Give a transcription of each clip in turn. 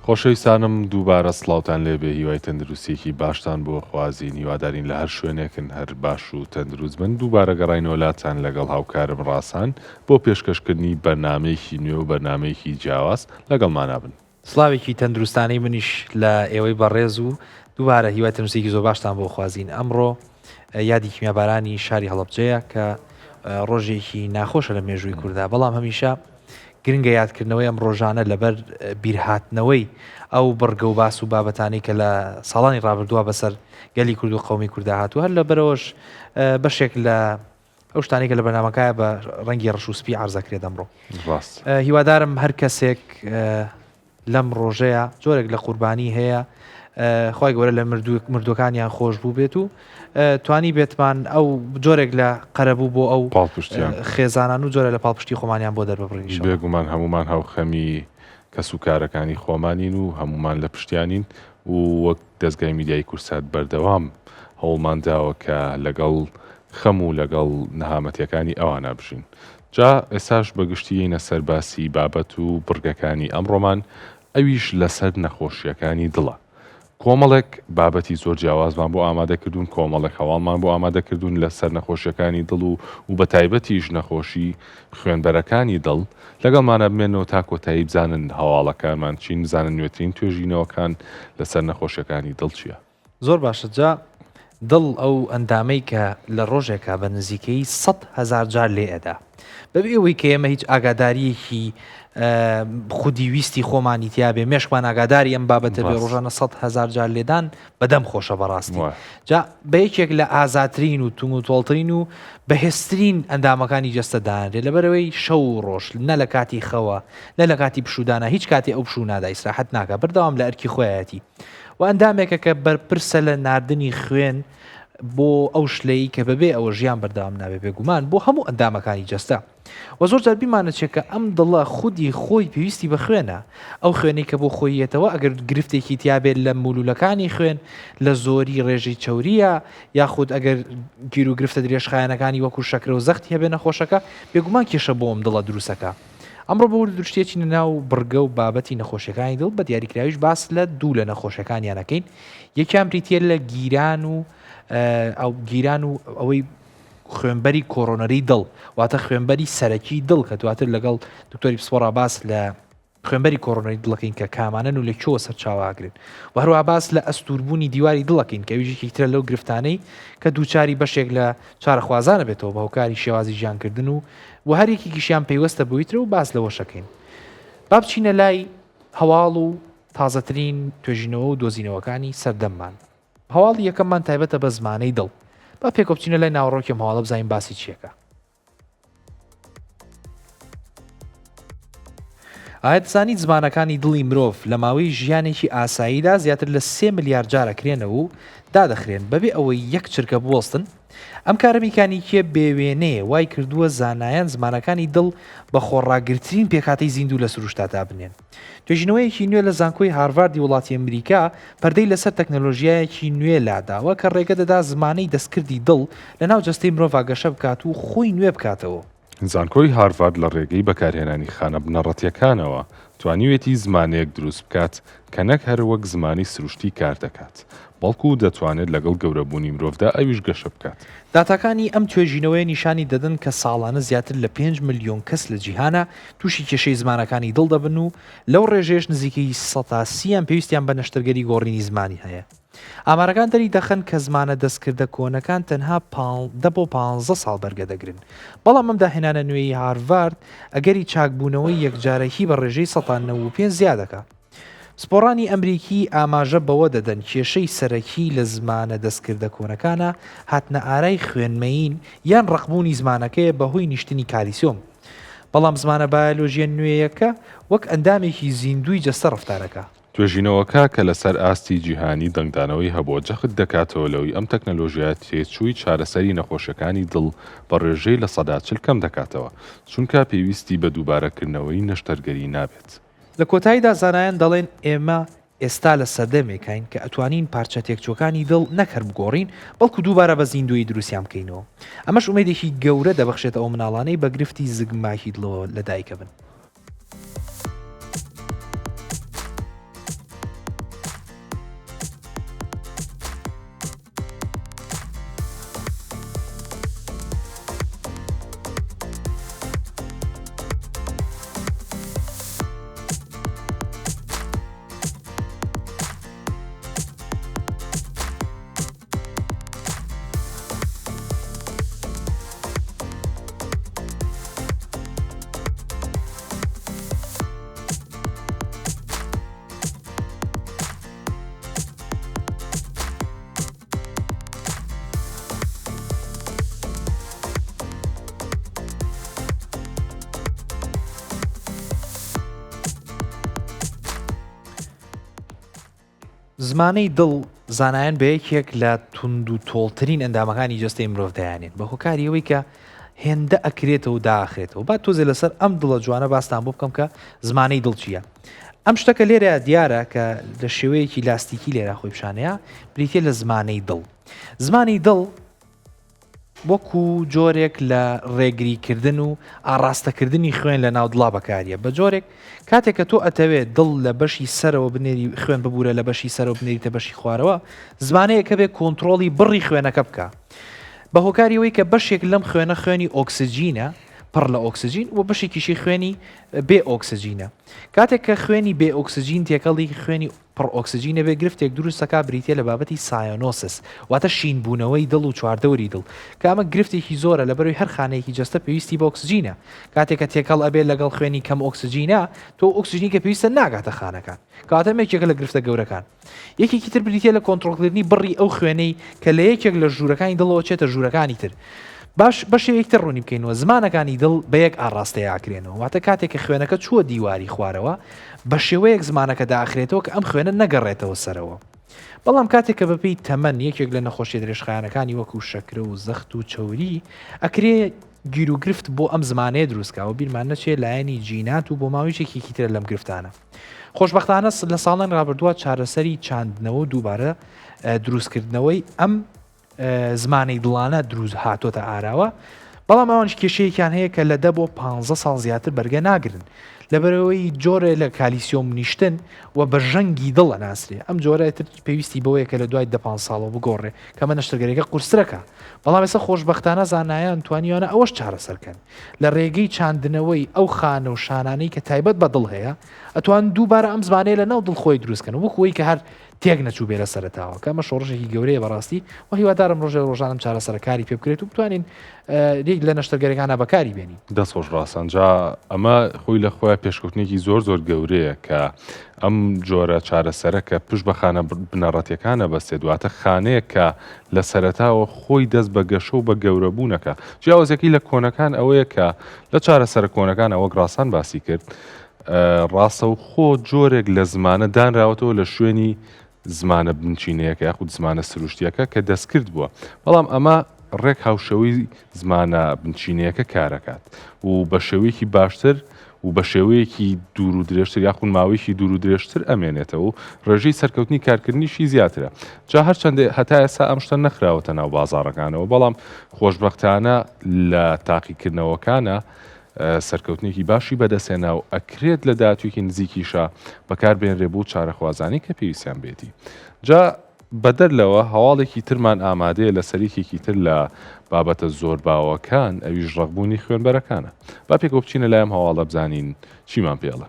خۆشەویستانم دووبارە سڵاوتان لێبێ هیوای تەندروستیەکی باشتان بۆ خوازین هیوادارین لە هەر شوێنێکن هەر باش و تەندروست بن دووبارە گەڕاینەوە لاتان لەگەڵ هاوکارم ڕاسان بۆ پێشکەشکردنی بەرنامەیەکی نوێ و بەرنامەیەکی جیاواز لەگەڵمانا بن. سڵاوێکی تەندروستانەی منیش لە ئێوەی بەڕێز و دووبارە هیوای تەندروستیەکی زۆر باشتان بۆ خوازین ئەمڕۆ یادی کیمیابارانی شاری هەڵەبجەیە کە ڕۆژێکی ناخۆشە لە مێژووی کوردا بەڵام هەمیشە گرنگە یادکردنەوەی ئەم ڕۆژانە لەبەر بیرهاتنەوەی ئەو بڕگە و باس و بابەتانەی کە لە ساڵانی ڕابردووە بەسەر گەلی کورد و قەومی کوردا هاتووە هەر لەبەرەوەش بەشێک لە ئەو شتانەی کە لە بەرنامەکایە بە ڕەنگی ڕەش و سپی عەرز ئەکرێت ئەمڕۆ. ڕاست. هیوادارم هەر کەسێک لەم ڕۆژەیە جۆرێک لە قوربانی هەیە خوای گەورە لە مردووەکانیان خۆش بوو بێت و توانی بێتمان ئەو جۆرێک لە قەرەبوو بۆ ئەو پاڵپشتیان خێزانان و جۆرە لە پاڵپشتی خۆمانیان بۆ دەرببڕین ئیشەڵا. بێگومان هەموومان هاوخەمی کەسوکارەکانی خۆمانین و هەموومان لە پشتیانین و وەک دەزگای میدیایی کوردسات بەردەوام هەوڵمان داوە کە لەگەڵ خەم و لەگەڵ نەهامەتیەکانی ئەوانا بژین. جا ئێستاش بە گشتی یەینە سەر باسی بابەت و بڕگەکانی ئەمڕۆمان ئەویش لەسەر نەخۆشیەکانی دڵە. کۆمەڵێک بابەتی زۆر جیاوازمان بۆ ئامادە کردوون، کۆمەڵێک هەواڵمان بۆ ئامادە کردوون لەسەر نەخۆشیەکانی دڵ و و بە تایبەتیش نەخۆشی خوێنبەرەکانی دڵ، لەگەڵمانا بمێنەوە تا کۆتایی بزانن هەواڵەکانمان چین، بزانن نوێترین توێژینەوەکان لەسەر نەخۆشیەکانی دڵ چیە. زۆر باشە جا دڵ ئەو ئەندامەی کە لە ڕۆژێکا بە نزیکەیی 100,000 جار لێ ئەدا بەبێ ئەوەی کە ئێمە هیچ ئاگاداریەکی خودی ویستی خۆمانی تیاابێ مێشکمان ئاگاداری ئەم بابەتە بێ ڕۆژانە 100,000 جار لێدان بەدەم خۆشە بەڕاستی جا بە یەکێک لە ئازاترین و تونگ و تۆڵترین و بەهێزترین ئەندامەکانی جەستە دانرێت لەبەرەوەی شەو و ڕۆژ نە لە کاتی خەوە نە لە کاتی پشوودانە هیچ کاتی ئەو پشوو نادا ئیسراحەت ناکا بەردەوام لە ئەرکی خۆیەتی و ئەندامێکە کە بەرپرسە لە ناردنی خوێن بۆ ئەو شلەی کە بەبێ ئەوە ژیان بەردەوام نابێ بێگومان بۆ هەموو ئەندامەکانی جەستە وە زۆر جار بیرمان ئەچێ کە ئەم دڵە خودی خۆی پێویستی بە خوێنە، ئەو خوێنەی کە بۆ خۆی یەتەوە ئەگەر گرفتێکی تیا بێت لە مولولەکانی خوێن، لە زۆری ڕێژەی چەورییە، یاخود ئەگەر گیرو گرفتە درێژخایەنەکانی وەکو شەکرە و زەختی هەبێ نەخۆشەکە، بێگومان کێشە بۆ ئەم دڵە دروست ئەکا. ئەمڕۆ بە ورد درشتی ئەچینە ناو بڕگە و بابەتی نەخۆشیەکانی دڵ، بە دیاریکراویش باس لە دوو لە نەخۆشیەکانیان ئەکەین، یەکیان بریتیە لە گیران و ئەو گیران و ئەوەی خوێنبەری کۆرۆنەری دڵ، واتە خوێنبەری سەرەکی دڵ کە دواتر لەگەڵ دکتۆری پسپۆڕا باس لە خوێنبەری کۆرۆنەری دڵەکەین کە کامانەن و لە کوێوە سەرچاوە ئەگرن و هەروەها باس لە ئەستووربوونی دیواری دڵەکەین کە ئەویش یەکێکی ترە لەو گرفتانەی کە دووچاری بەشێک لە چارەخوازانە بێتەوە بە هۆکاری شێوازی ژیانکردن و و هەر یەکێکیشیان پەیوەستە بەوی ترە و باس لەوەشەکەین با بچینە لای هەواڵ و تازەترین توێژینەوە و دۆزینەوەکانی سەردەممان. هەواڵی یەکەممان تایبەتە بە زمانەی دڵ. با پێکەوە بچینە لای ناوەڕۆکی ئەم هەواڵە بزانین باسی چیەکە. ئایا دەزانیت زمانەکانی دڵی مرۆڤ لە ماوەی ژیانێکی ئاساییدا زیاتر لە سێ ملیار جار ئەکرێنەوە و دادەخرێن بەبێ ئەوەی یەک چرکە بوەستن؟ ئەم کارە میکانیکییە بێوێنەیە وای کردووە زانایان زمانەکانی دڵ بە خۆڕاگرترین پێکهاتەی زیندوو لە سروشتا دابنێن. توێژینەوەیەکی نوێ لە زانکۆی هارڤاردی وڵاتی ئەمریکا پەردەی لەسەر تەکنەلۆژیایەکی نوێ لاداوە کە ڕێگە دەدا زمانەی دەستکردی دڵ لەناو جەستەی مرۆڤا گەشە بکات و خۆی نوێ بکاتەوە. زانکۆی هارڤارد لە ڕێگەی بەکارهێنانی خانە بنەڕەتییەکانەوە توانیویەتی زمانەیەک دروست بکات کە نەک هەر وەک زمانی سروشتی کار دەکات، بەڵکو دەتوانێت لەگەڵ گەورەبوونی مرۆڤدا ئەویش گەشە بکات. داتاکانی ئەم توێژینەوەیە نیشانی دەدەن کە ساڵانە زیاتر لە پێنج ملیۆن کەس لە جیهانا تووشی کێشەی زمانەکانی دڵ دەبن و لەو ڕێژەیەش نزیکەی سەتا سییان پێویستیان بە نەشتەرگەری گۆڕینی زمانی هەیە. ئامارەکان دەری دەخەن کە زمانە دەستکردە کۆنەکان تەنها دە بۆ پانزە ساڵ بەرگە دەگرن، بەڵام ئەم داهێنانە نوێیەی هارڤارد ئەگەری چاکبوونەوەی یەکجارەکی بە ڕێژەی سەتا 95 زیاد دەکات. پسپۆڕانی ئەمریکی ئاماژە بەوە دەدەن کێشەی سەرەکی لە زمانە دەستکردە کۆنەکانا هاتنەئارای خوێنمەیین یان ڕەقبوونی زمانەکەیە بەهۆی نیشتنی کالیسیۆم، بەڵام زمانە بایۆلۆژییە نوێیەکە وەک ئەندامێکی زیندووی جەستە ڕەفتارەکا. توێژینەوەکە کە لەسەر ئاستی جیهانی دەنگدانەوەی هەبووە، جەخت دەکاتەوە لەوەی ئەم تەکنەلۆژیایە تێچووی چارەسەری نەخۆشیەکانی دڵ بە ڕێژەی 40% کەم دەکاتەوە، چونکە پێویستی بە دووبارەکردنەوەی نەشتەرگەری نابێت. لە کۆتاییدا زانایان دەڵێن ئێمە ئێستا لە سەردەمێکاین کە ئەتوانین پارچە تێکچووەکانی دڵ نەک هەر بگۆڕین، بەڵکو دووبارە بە زیندوویی دروستیان بکەینەوە. ئەمەش ئومێدێکی گەورە دەبەخشێتە ئەو مناڵانەی بە گرفتی زگماکی دڵەوە لەدایکەبن. زمانەی دڵ زانایان بە یەکێک لە توند و تۆڵترین ئەندامەکانی جەستەی مرۆڤ دایانێن بە هۆکاری ئەوەی کە هێندە ئەکرێتەوە و داخرێتەوە. با تۆزێ لەسەر ئەم دڵە جوانە باستان بۆ بکەم کە زمانەی دڵ چییە. ئەم شتە کە لێرە دیارە کە لە شێوەیەکی لاستیکی لێرە خۆی پیشانەیە بریتە لە زمانەی دڵ. زمانی دڵ وەکو جۆرێک لە ڕێگریکردن و ئاڕاستەکردنی خوێن لە ناو دڵا بەکاریە بە جۆرێک کاتێک کە تۆ ئەتەوێت دڵ لە بەشی سەرەوە بنێری خوێن ببوورە لە بەشی سەرەوە بنێریتە بەشی خوارەوە زمانەیەکە بێ کۆنتڕۆڵی بڕی خوێنەکە بکە بە هۆکاری ئەوەی کە بەشێک لەم خوێنە خوێنی ئۆکسجینە پڕ لە ئۆکسجین و بەشێکیشی خوێنی بێ ئۆکسجینە کاتێک کە خوێنی بێ ئۆکسجین تێکەڵی خوێنی پڕ ئۆکسجین نەبێت گرفتێک دروست دەکات بریتیە لە بابەتی cyanosis واتە شین بوونەوەی دڵ و چواردەوری دڵ کە ئەمە گرفتێکی زۆرە لەبەرەوەی هەر خانەیەکی جەستە پێویستی بە ئۆکسجینە کاتێک کە تێکەڵ ئەبێت لەگەڵ خوێنی کەم ئۆکسجینە تۆ ئۆکسجینی کە پێویستە ناگاتە خانەکان کەواتە ئەمە یەکێکە لە گرفتە گەورەکان یەکێکی تر بریتیە لە کۆنتڕۆڵکردنی بڕی ئەو خوێنەی کە لە یەکێک لە ژوورەکانی دڵەوە چێتە ژوورەکانی تر باش بە شێوەیەکی تر ڕوونی بکەینەوە زمانەکانی دڵ بە یەک ئاڕاستەیە ئاکرێنەوە واتە کاتێک کە خوێنەکە چووە دیواری خوارەوە بە شێوەیەک زمانەکە داخرێتەوە کە ئەم خوێنە نەگەڕێتەوە سەرەوە بەڵام کاتێک کە بەپێی تەمەن یەکێک لە نەخۆشیە درێژخایەنەکانی وەکو شەکرە و زەخت و چەوری ئەکرێ گیروگرفت بۆ ئەم زمانەیە دروست کا و بیرمان نەچێ لایەنی جینات و بۆماوەیش یەکێکی ترە لەم گرفتانە. خۆشبەختانە لە ساڵانی ڕابردووە چارەسەری چاندنەوە و دووبارە دروستکردنەوەی ئەم زمانەی دڵانە دروست هاتۆتە ئاراوە، بەڵام ئەوانیش کێشەیەکیان هەیە کە لە دە بۆ پانزە ساڵ زیاتر بەرگە ناگرن لەبەرئەوەی جۆرێ لە کالیسیۆم نیشتن و بە ژەنگی دڵ ئەناسرێ ئەم جۆرە تر پێویستی بەوەیە کە لە دوای دە پانزە ساڵەوە بگۆڕێ کە ئەمە نەشتەرگەریەکە قورسترەکە بەڵام ئێستا خۆشبەختانە زانایان توانیویانە ئەوەش چارەسەر کەن لە ڕێگەی چاندنەوەی ئەو خانە و شانانەی کە تایبەت بە دڵ هەیە ئەتوان دووبارە ئەم زمانەیە لە ناو دڵ خۆی دروست کەن وەکو ئەوەی کە هەر تێک نەچووبێ لە سەرەتاوە کە ئەمە شۆڕشێکی گەورەیە بەڕاستی و هیوادارم ڕۆژێ لە ڕۆژان ئەم چارەسەرە کاری پێ بکرێت و بتوانین یەک لە نەشتەرگەریەکانا بەکاری بێنین. دەست خۆش ڕاسان جا ئەمە خۆی لە خۆیا پێشکەوتنێکی زۆر زۆر گەورەیە کە ئەم جۆرە چارەسەرە کە پشت بە خانە بنەڕەتیەکان ئەبەستێت واتە خانەیەک کە لە سەرەتاوە خۆی دەست بە گەشە و بە گەورەبوونەکە جیاوازیەکەی لە کۆنەکان ئەوەیە کە لە چارەسەرە کۆنەکان وەک ڕاسان باسی کرد ڕاستەوخۆ جۆرێک لە زمانە دانراوەتەوە لە شوێنی زمانە بنچینەیەکە یاخود زمانە سروشتیەکە کە دەستکرد بووە بەڵام ئەمە ڕێک هاوشێوەی زمانە بنچینەیەکە کارەکات و بە شێوەیەکی باشتر و بە شێوەیەکی دوور و درێژتر یاخود ماوەیەکی دوور و درێژتر ئەمێنێتەوە و ڕێژەی سەرکەوتنی کارکردنیشی زیاترە جا هەرچەندێ هەتا ئێستا ئەم شتە نەخراوەتە ناو بازاڕەکانەوە بەڵام خۆشبەختانە لە تاقیکردنەوەکانە سەرکەوتنێکی باشی بەدەستهێنا و ئەکرێت لە داهاتوویەکی نزیکیشا بەکاربێنرێ بۆ چارەخوازانی کە پێویستیان بێتی. جا بەدەر لەوە هەواڵێکی ترمان ئامادەیە لەسەر یەکێکی تر لە بابەتە زۆر باوەکان ئەویش ڕەقبوونی خوێنبەرەکانە. با پێکەوە بچینە لای ئەم هەواڵە بزانین چیمان پێ ئەڵێ.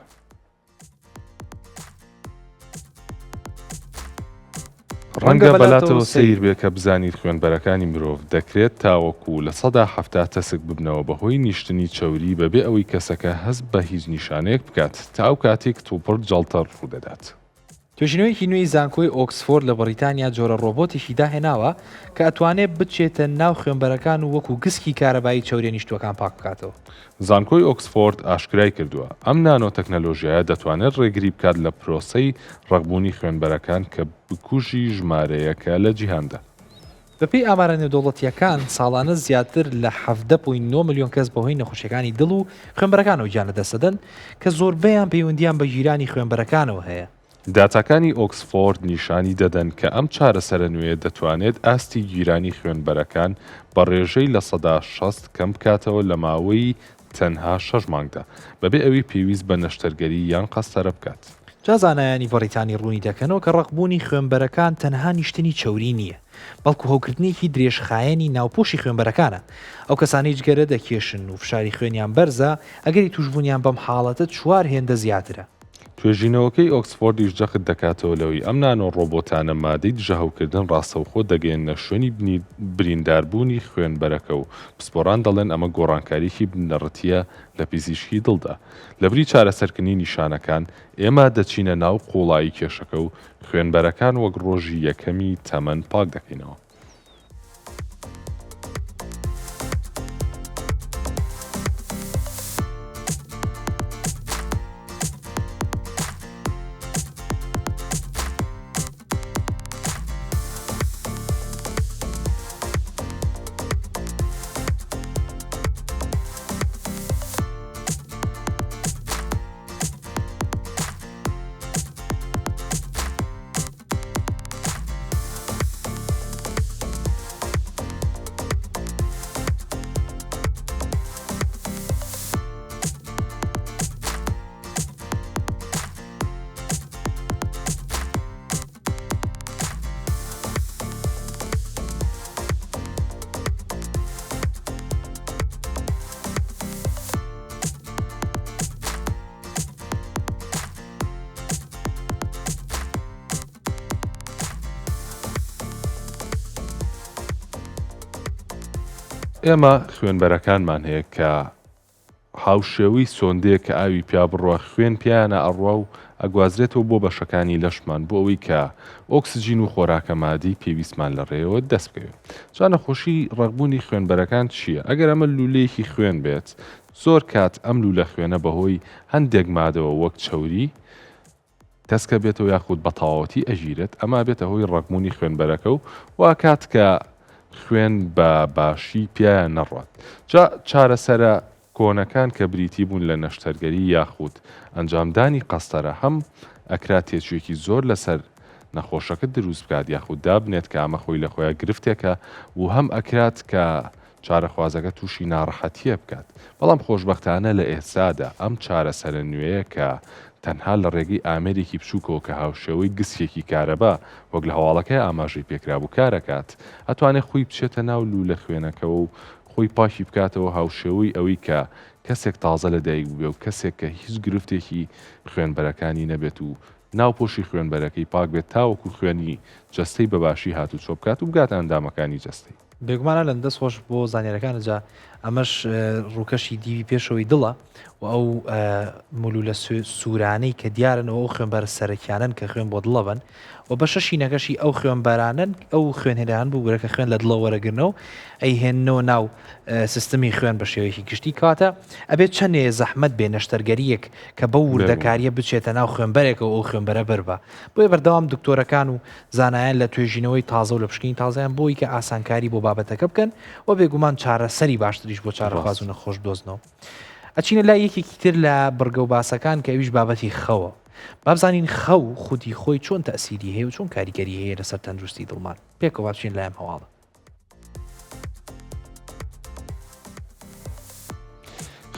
ڕەنگە بەلاتەوە سەیر بێ کە بزانیت خوێنبەرەکانی مرۆڤ دەکرێت تاوەکو 70% تەسک ببنەوە بەهۆی نیشتنی چەوری بەبێ ئەوەی کەسەکە هەست بە هیچ نیشانەیەک بکات تا ئەو کاتەی کتوپڕ جەڵتە ڕوودەدات. توێژینەوەیەکی نوێی زانکۆی ئۆکسفۆرد لە بەڕیتانیا جۆرە ڕۆبۆتێکی داهێناوە کە ئەتوانێت بچێتە ناو خوێنبەرەکان و وەکو گسکی کارەبایی چەوریە نیشتووەکان پاک بکاتەوە. زانکۆی ئۆکسفۆرد ئاشکرای کردووە، ئەم نانۆ تەکنەلۆژیایە دەتوانێت ڕێگری بکات لە پرۆسەی ڕەقبوونی خوێنبەرەکان کە بکوژی ژمارەیەکە لە جیهاندا. بەپێی ئامارە نێودەوڵەتییەکان، ساڵانە زیاتر لە 17.9 ملیۆن کەس بەهۆی نەخۆشییەکانی دڵ و خوێنبەرەکانەوە گیان لەدەستدەدەن، کە زۆربەیان پەیوەندییان بە گیرانی خوێنبەرەکانەوە هەیە. داتاکانی ئۆکسفۆرد نیشانی دەدەن کە ئەم چارەسەرە نوێیە دەتوانێت ئاستی گیرانی خوێنبەرەکان بە ڕێژەی 60% کەم بکاتەوە لە ماوەی تەنها شەش مانگدا، بەبێ ئەوی پێویست بە نەشتەرگەری یان قەستەرە بکات. جا زانایانی بەڕیتانی ڕوونی دەکەنەوە کە ڕەقبوونی خوێنبەرەکان تەنها نیشتنی چەوری نییە، بەڵکو هەوکردنێکی درێژخایەنی ناوپۆشی خوێنبەرەکانە. ئەو کەسانەی جگەرە دەکێشن و فشاری خوێنیان بەرزە، ئەگەری تووشبوونیان بەم حاڵەتە چوار هێندە زیاترە. توێژینەوەکەی ئۆکسفۆردیش جەخت دەکاتەوە لەوەی ئەم نانۆ ڕۆبۆتانە مادەی دژەهەوکردن ڕاستەوخۆ دەگەیەننە شوێنی برینداربوونی خوێنبەرەکە و پسپۆڕان دەڵێن ئەمە گۆڕانکارییەکی بنەڕەتییە لە پزیشکی دڵدا. لەبری چارەسەرکردنی نیشانەکان، ئێمە دەچینە ناو قووڵایی کێشەکە و خوێنبەرەکان وەک ڕۆژی یەکەمی تەمەن پاک دەکەینەوە. ئێمە خوێنبەرەکانمان هەیە کە هاوشێوەی سۆندەیەک کە ئاوی پیا بڕوا خوێن پیایانا ئەڕوا و ئەگوازرێتەوە بۆ بەشەکانی لەشمان بۆ ئەوەی کە ئۆکسجین و خۆراکە مادەی پێویستمان لە ڕێیەوە دەست بکەوێ. جا نەخۆشی ڕەقبوونی خوێنبەرەکان چییە؟ ئەگەر ئەمە لوولەیەکی خوێن بێت زۆر کات ئەم لوولە خوێنە بەهۆی هەندێک مادەوە وەک چەوری تەسکە بێتەوە یاخود بە تەواوەتی ئەگیرێت، ئەمە ئەبێتە هۆی ڕەقبوونی خوێنبەرەکە و واکات کە خوێن بە باشی پیایا نەڕوات. جا چارەسەرە کۆنەکان کە بریتی بوون لە نەشتەرگەری یاخود ئەنجامدانی قەستەرە هەم ئەکرا تێچوویەکی زۆر لەسەر نەخۆشەکە دروست بکات یاخود دابنێت کە ئەمە خۆی لە خۆیا گرفتێکە و هەم ئەکرات کە چارەخوازەکە تووشی ناڕەحەتییە بکات، بەڵام خۆشبەختانە لە ئێستادا ئەم چارەسەرە نوێیە کە تەنها لە ڕێگەی ئامێرێکی بچووکەوە کە هاوشێوەی گسکێکی کارەبا وەک لە هەواڵەکەی ئاماژەی پێکرابوو کارەکات ئەتوانێت خۆی بچێتە ناو لوولە خوێنەکەوە و خۆی پاکی بکاتەوە هاوشێوەی ئەوەی کە کەسێک تازە لەدایک بووبێ و کەسێک کە هیچ گرفتێکی خوێنبەرەکانی نەبێت و ناوپۆشی خوێنبەرەکەی پاک بێت تاوەکو خوێنی جەستەی بە باشی هاتوچۆ بکات و بگاتە ئەندامەکانی جەستەی. بێگومان ئەلەند دەست خۆش بۆ زانیارەکانت جا ئەمەش ڕووکەشی دیوی پێشەوەی دڵە و ئەو مولولە سوورانەی کە دیارن و ئەو خوێنبەرە سەرەکیانەن کە خوێن بۆ دڵە بن و بەشە شینەکەشی ئەو خوێنبەرانەن ئەو خوێنهێنەران ببورە کە خوێن لە دڵەوە وەرەگرنەوە ئەیهێننەوە ناو سیستمی خوێن بە شێوەیەکی گشتی کەواتە ئەبێت چەندێ زەحمەت بێ نەشتەرگەریەک کە بەو وردەکاریە بچێتە ناو خوێنبەرێکەوە ئەو خوێنبەرە بەربا بۆیە بەردەوام دکتۆرەکان و زانایان لە توێژینەوەی تازە و لە پشکنینی تازەیان بۆی کە ئاسانکاری بۆ بابەتەکە بکەن و بێگومان چارەسەری باشتریش بۆ چارەخواز و نەخۆش بدۆزنەوە. ئەچینە لای یەکێکی تر لە بڕگە و باسەکان کە ئەویش بابەتی خەوە. با بزانین خەو خودی خۆی چۆن تەئسیری هەیە و چۆن کاریگەری هەیە لەسەر تەندروستی دڵمان. پێکەوە با بچین لای ئەم هەواڵە.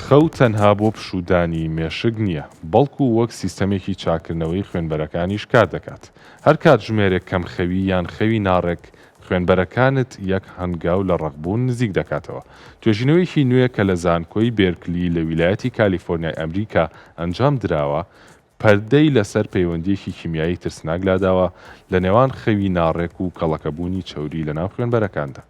خەو تەنها بۆ پشوودانی مێشک نییە، بەڵکو وەک سیستەمێکی چاککردنەوەی خوێنبەرەکانیش کاردەکات. هەر کاتژمێرێک کەمخەوی یان خەوی ناڕێک خوێنبەرەکانت یەک هەنگاو لە ڕەقبوون نزیک دەکاتەوە. توێژینەوەیەکی نوێ کە لە زانکۆی بێرکلی لە ویلایەتی کالیفۆرنیای ئەمریکا ئەنجام دراوە، پەردەی لەسەر پەیوەندییەکی کیمیایی ترسناک لاداوە لە نێوان خەوی ناڕێک و کەڵەکەبوونی چەوری لەناو خوێنبەرەکاندا.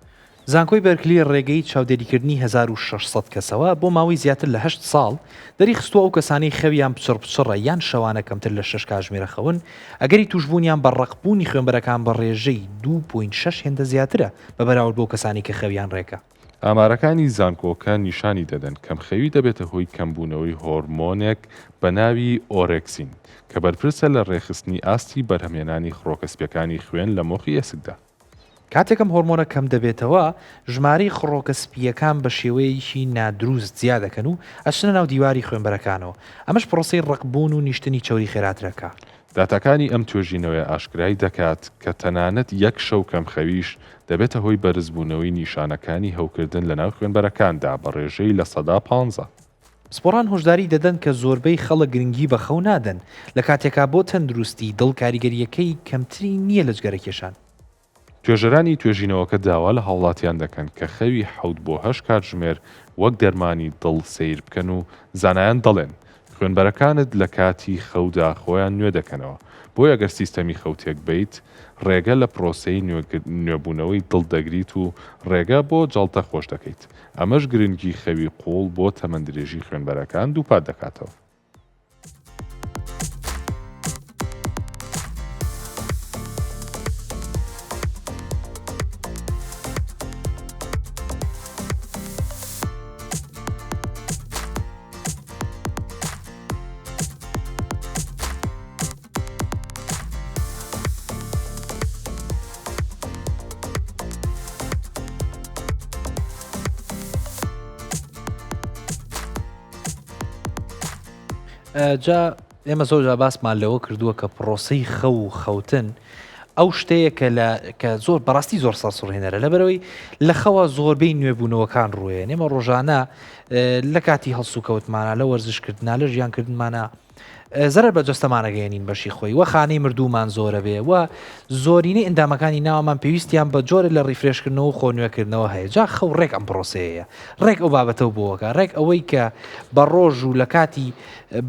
زانکۆی بەرکلی ڕێگەی چاودێریکردنی 1600 کەسەوە بۆ ماوەی زیاتر لە هەشت ساڵ، دەریخستووە ئەو کەسانەی خەویان پچڕپچڕە یان شەوانە کەمتر لە شەش کاژمێرە خەون، ئەگەری تووشبوونیان بە ڕەقبوونی خوێنبەرەکان بە ڕێژەی دوو point شەش هێندە زیاترە بە بەراورد بەو کەسانەی کە خەویان ڕێکە. ئامارەکانی زانکۆکە نیشانی دەدەن کەمخەوی دەبێتە هۆی کەمبوونەوەی هۆرمۆنێک بە ناوی ئۆرێکسین، کە بەرپرسە لە ڕێکخستنی ئاستی بەرهەمهێنانی خڕۆکە سپییەکانی خوێن لە مۆخی ئێسکدا. کاتێک ئەم هۆرمۆنە کەم دەبێتەوە، ژمارەی خڕۆکە سپییەکان بە شێوەیەکی نادروست زیاد دەکەن و ئەچنە ناو دیواری خوێنبەرەکانەوە، ئەمەش پرۆسەی ڕەقبوون و نیشتنی چەوری خێراتر ئەکا. داتاکانی ئەم توێژینەوەیە ئاشکرای دەکات کە تەنانەت یەک شەو کەمخەویش دەبێتە هۆی بەرزبوونەوەی نیشانەکانی هەوکردن لەناو خوێنبەرەکاندا بە ڕێژەی 15%. پسپۆڕان هۆشداری دەدەن کە زۆربەی خەڵک گرنگی بە خەو نادەن، لە کاتێکا بۆ تەندروستی دڵ کاریگەرییەکەی کەمتری نییە لە جگەرەکێشان. توێژەرانی توێژینەوەکە داوا لە هاوڵاتیان دەکەن کە خەوی حەوت بۆ هەشت کاتژمێر وەک دەرمانی دڵ سەیر بکەن و زانایان دەڵێن، خوێنبەرەکانت لە کاتی خەودا خۆیان نوێ دەکەنەوە، بۆیە گەر سیستەمی خەو تێکبەیت ڕێگە لە پرۆسەی نوێبوونەوەی دڵ دەگریت و ڕێگە بۆ جەڵتە خۆش دەکەیت، ئەمەش گرنگی خەوی قووڵ بۆ تەمەندرێژی خوێنبەرەکان دووپات دەکاتەوە. جا ئێمە زۆر جا باسمان لەوە کردووە کە پرۆسەی خەو و خەوتن ئەو شتەیە کە لە کە زۆر بەڕاستی زۆر سەرسوڕهێنەرە لەبەرەوەی لە خەوە زۆربەی نوێبوونەوەکان ڕووێن ئێمە ڕۆژانە لە کاتی هەڵسوکەوتمانە لە وەرزشکردنا لە ژیانکردنمانە زەرەر بە جەستەمان ئەگەیەنین بەشی خۆی وە خانەی مردوومان زۆرە بێ وە زۆرینەی ئەندامەکانی ناوەمان پێویستیان بە جۆرە لە refresh کردنەوە و خۆ نوێکردنەوە هەیە جا خەو ڕێک ئەم پرۆسەیەیە ڕێک ئەو بابەتەو بۆکە ڕێک ئەوەی کە بە ڕۆژ و لە کاتی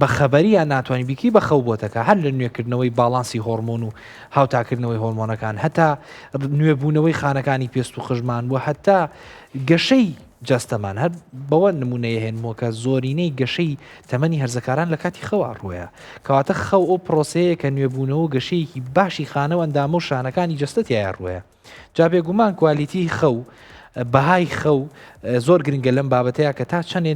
بە خەبەریان ناتوانانی بیکەی بە خەو بۆتەکە هەر لە نوێکردنەوەی باڵانسی هۆرمۆن و هاوتاکردنەوەی هۆرمۆنەکان هەتا نوێبوونەوەی خانەکانی پێست و قژمان و هەتا گەشەی. جەستەمان، هەر بەوە نموونە ئەهێنمەوە کە زۆرینەی گەشەی تەمەنی هەرزەکاران لە کاتی خەوا ڕووەیە، کەواتە خەو ئەو پرۆسەیە کە نوێبوونەوە و گەشەیەکی باشی خانە و ئەندامە و شانەکانی جەستە تیایا ڕووەیە. جا بێگومان کوالیتی خەو، بەهای خەو زۆر گرنگە لەم بابەتەیا کە تا چەندێ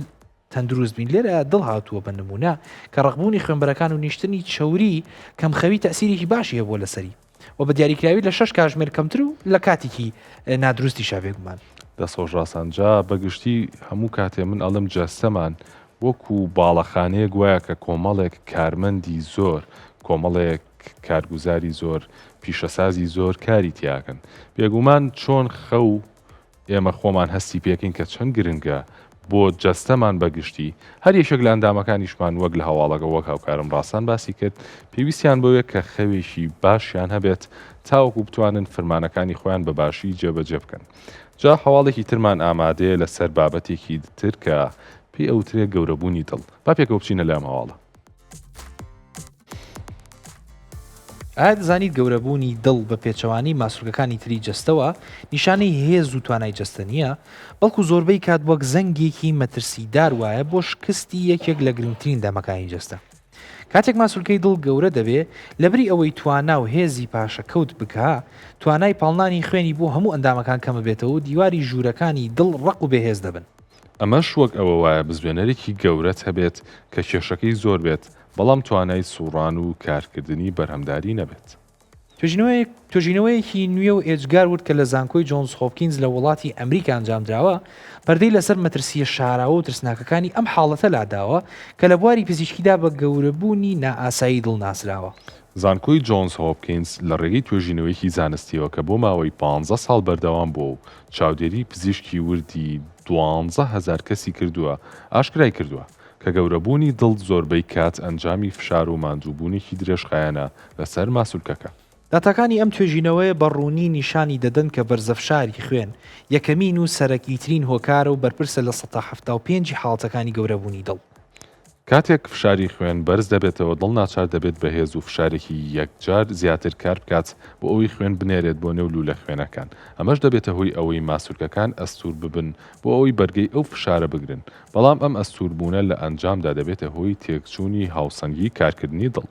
تەندروست بین. لێرە دڵ هاتووە بە نموونە کە ڕەقبوونی خوێنبەرەکان و نیشتنی چەوری کەمخەوی تەئسیرێکی باشی هەبووە لەسەری و بە دیاریکراوی لە شەش کاژمێر کەمتر و لە کاتێکی نادروستیشا بێگومان. دەست خۆش ڕاسان جا بە گشتی هەموو کاتێ من ئەڵێم جەستەمان وەکو باڵەخانەیەک وایە کە کۆمەڵێک کارمەندی زۆر کۆمەڵێک کارگوزاری زۆر پیشەسازی زۆر کاری تیاکەن بێگومان چۆن خەو ئێمە خۆمان هەستی پێکەین کە چەند گرنگە بۆ جەستەمان بە گشتی، هەر یەکێک لە ئەندامەکانیشمان وەک لە هەواڵەکە وەک هاوکارم ڕاسان باسی کرد پێویستیان بەوەیە کە خەوێکی باشیان هەبێت تاوەکو بتوانن فرمانەکانی خۆیان بە باشی جێبەجێ بکەن. جا هەواڵێکی ترمان ئامادەیە لەسەر بابەتێکی تر کە پێی ئەوترێ گەورەبوونی دڵ. با پێکەوە بچینە لای ئەم هەواڵە. ئایا دەزانیت گەورەبوونی دڵ بە پێچەوانەی ماسولکەکانی تری جەستەوە نیشانەی هێز و توانای جەستە نییە، بەڵکو زۆربەی کات وەک زەنگێکی مەترسیدار وایە بۆ شکستی یەکێک لە گرنگترین دەمەکانی جەستە. کاتێک ماسولکەی دڵ گەورە دەبێ، لەبری ئەوەی توانا و هێزی پاشەکەوت بکا، توانای پاڵنانی خوێنی بۆ هەموو ئەندامەکان کەمەبێتەوە و دیواری ژوورەکانی دڵ ڕەق و بێهێز دەبن. ئەمەش وەک ئەوە وایە بزوێنەرێکی گەورەت هەبێت کە کێشەکەی زۆر بێت، بەڵام توانای سووڕان و کارکردنی بەرهەمداری نەبێت. توێژینەوەیەکی نوێ و ئێجگار ورد کە لە زانکۆی جۆنز هۆپکینز لە وڵاتی ئەمریکا ئەنجامدراوە، پەردەی لەسەر مەترسییە شاراوە و ترسناکەکانی ئەم حاڵەتە لاداوە کە لە بواری پزیشکیدا بە گەورەبوونی نائاسایی دڵ ناسراوە. زانکۆی جۆنز هۆپکینز لە ڕێگەی توێژینەوەیەکی زانستییەوە کە بۆ ماوەی پانزە ساڵ بەردەوام بووە و چاودێری پزیشکی وردی 12,000 کەسی کردووە، ئاشکرای کردووە کە گەورەبوونی دڵ زۆربەی کات ئەنجامی فشار و ماندووبوونێکی درێژخایەنە لەسەر ماسولکەکە. داتاکانی ئەم توێژینەوەیە بە ڕوونی نیشانی دەدەن کە بەرزەفشاری خوێن یەکەمین و سەرەکیترین هۆکارە و بەرپرسە لە 75% ی حاڵەتەکانی گەورەبوونی دڵ. کاتێک فشاری خوێن بەرز دەبێتەوە، دڵ ناچار دەبێت بە هێز و فشارێکی یەکجار زیاتر کار بکات بۆ ئەوەی خوێن بنێرێت بۆ نێو لوولە خوێنەکان، ئەمەش دەبێتە هۆی ئەوەی ماسولکەکان ئەستوور ببن بۆ ئەوەی بەرگەی ئەو فشارە بگرن، بەڵام ئەم ئەستووربوونە لە ئەنجامدا دەبێتە هۆی تێکچوونی هاوسەنگی کارکردنی دڵ.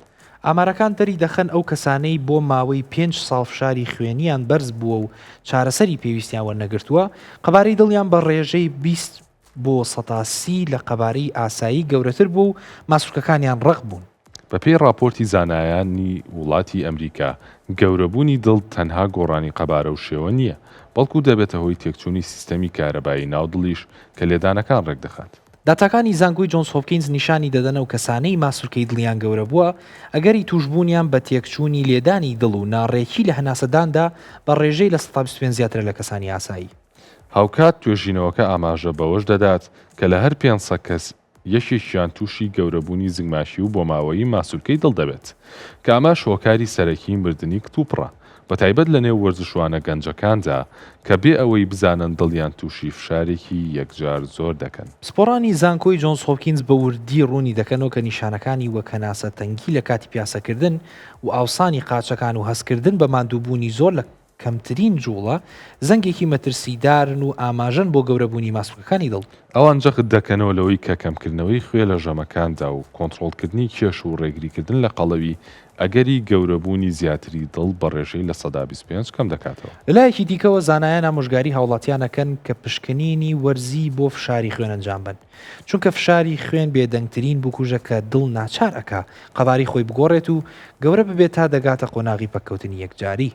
ئامارەکان دەریدەخەن ئەو کەسانەی بۆ ماوەی پێنج ساڵ فشاری خوێنیان بەرز بووە و چارەسەری پێویستیان وەرنەگرتووە، قەبارەی دڵیان بە ڕێژەی 20 بۆ 30% لە قەبارەی ئاسایی گەورەتر بووە و ماسولکەکانیان ڕەق بوون. بەپێی ڕاپۆرتی زانایانی وڵاتی ئەمریکا، گەورەبوونی دڵ تەنها گۆڕانی قەبارە و شێوە نییە، بەڵکو دەبێتە هۆی تێکچوونی سیستەمی کارەبایی ناو دڵیش کە لێدانەکان ڕێکدەخات. داتاکانی زانکۆی جۆنز هۆپکینز نیشانی دەدەن ئەو کەسانەی ماسولکەی دڵیان گەورە بووە، ئەگەری تووشبوونیان بە تێکچوونی لێدانی دڵ و ناڕێکی لە هەناسەداندا بە ڕێژەی 25% زیاترە لە کەسانی ئاسایی. هاوکات توێژینەوەکە ئاماژە بەوەش دەدات کە لە هەر 500 کەس یەکێکیان تووشی گەورەبوونی زگماکی و بۆماوەیی ماسولکەی دڵ دەبێت، کە ئەمەش هۆکاری سەرەکیی مردنی کتوپڕە، بەتایبەت لەنێو وەرزشوانە گەنجەکاندا کە بێ ئەوەی بزانن دڵیان تووشی فشارێکی یەکجار زۆر دەکەن. پسپۆڕانی زانکۆی جۆنز هۆپکینز بە وردی ڕوونی دەکەنەوە کە نیشانەکانی وەک هەناسەتەنگی لە کاتی پیاسەکردن و ئاوسانی قاچەکان و هەستکردن بە ماندووبوونی زۆر لە کەمترین جوڵە، زەنگێکی مەترسیدارن و ئاماژەن بۆ گەورەبوونی ماسولکەکانی دڵ. ئەوان جەخت دەکەنەوە لەوەی کە کەمکردنەوەی خوێ لە ژەمەکاندا و کۆنتڕۆڵکردنی کێش و ڕێگریکردن لە قەڵەوی، ئەگەری گەورەبوونی زیاتری دڵ بە ڕێژەی 25% کەمدەکاتەوە. لەلایەکی دیکەوە زانایان ئامۆژگاری هاوڵاتیان ئەکەن کە پشکنینی وەرزی بۆ فشاری خوێن ئەنجام بەن، چونکە فشاری خوێن بێدەنگترین بکوژە کە دڵ ناچار ئەکا قەبارەی خۆی بگۆڕێت و گەورە ببێت تا دەگاتە قۆناغی پەککەوتنی یەکجاری.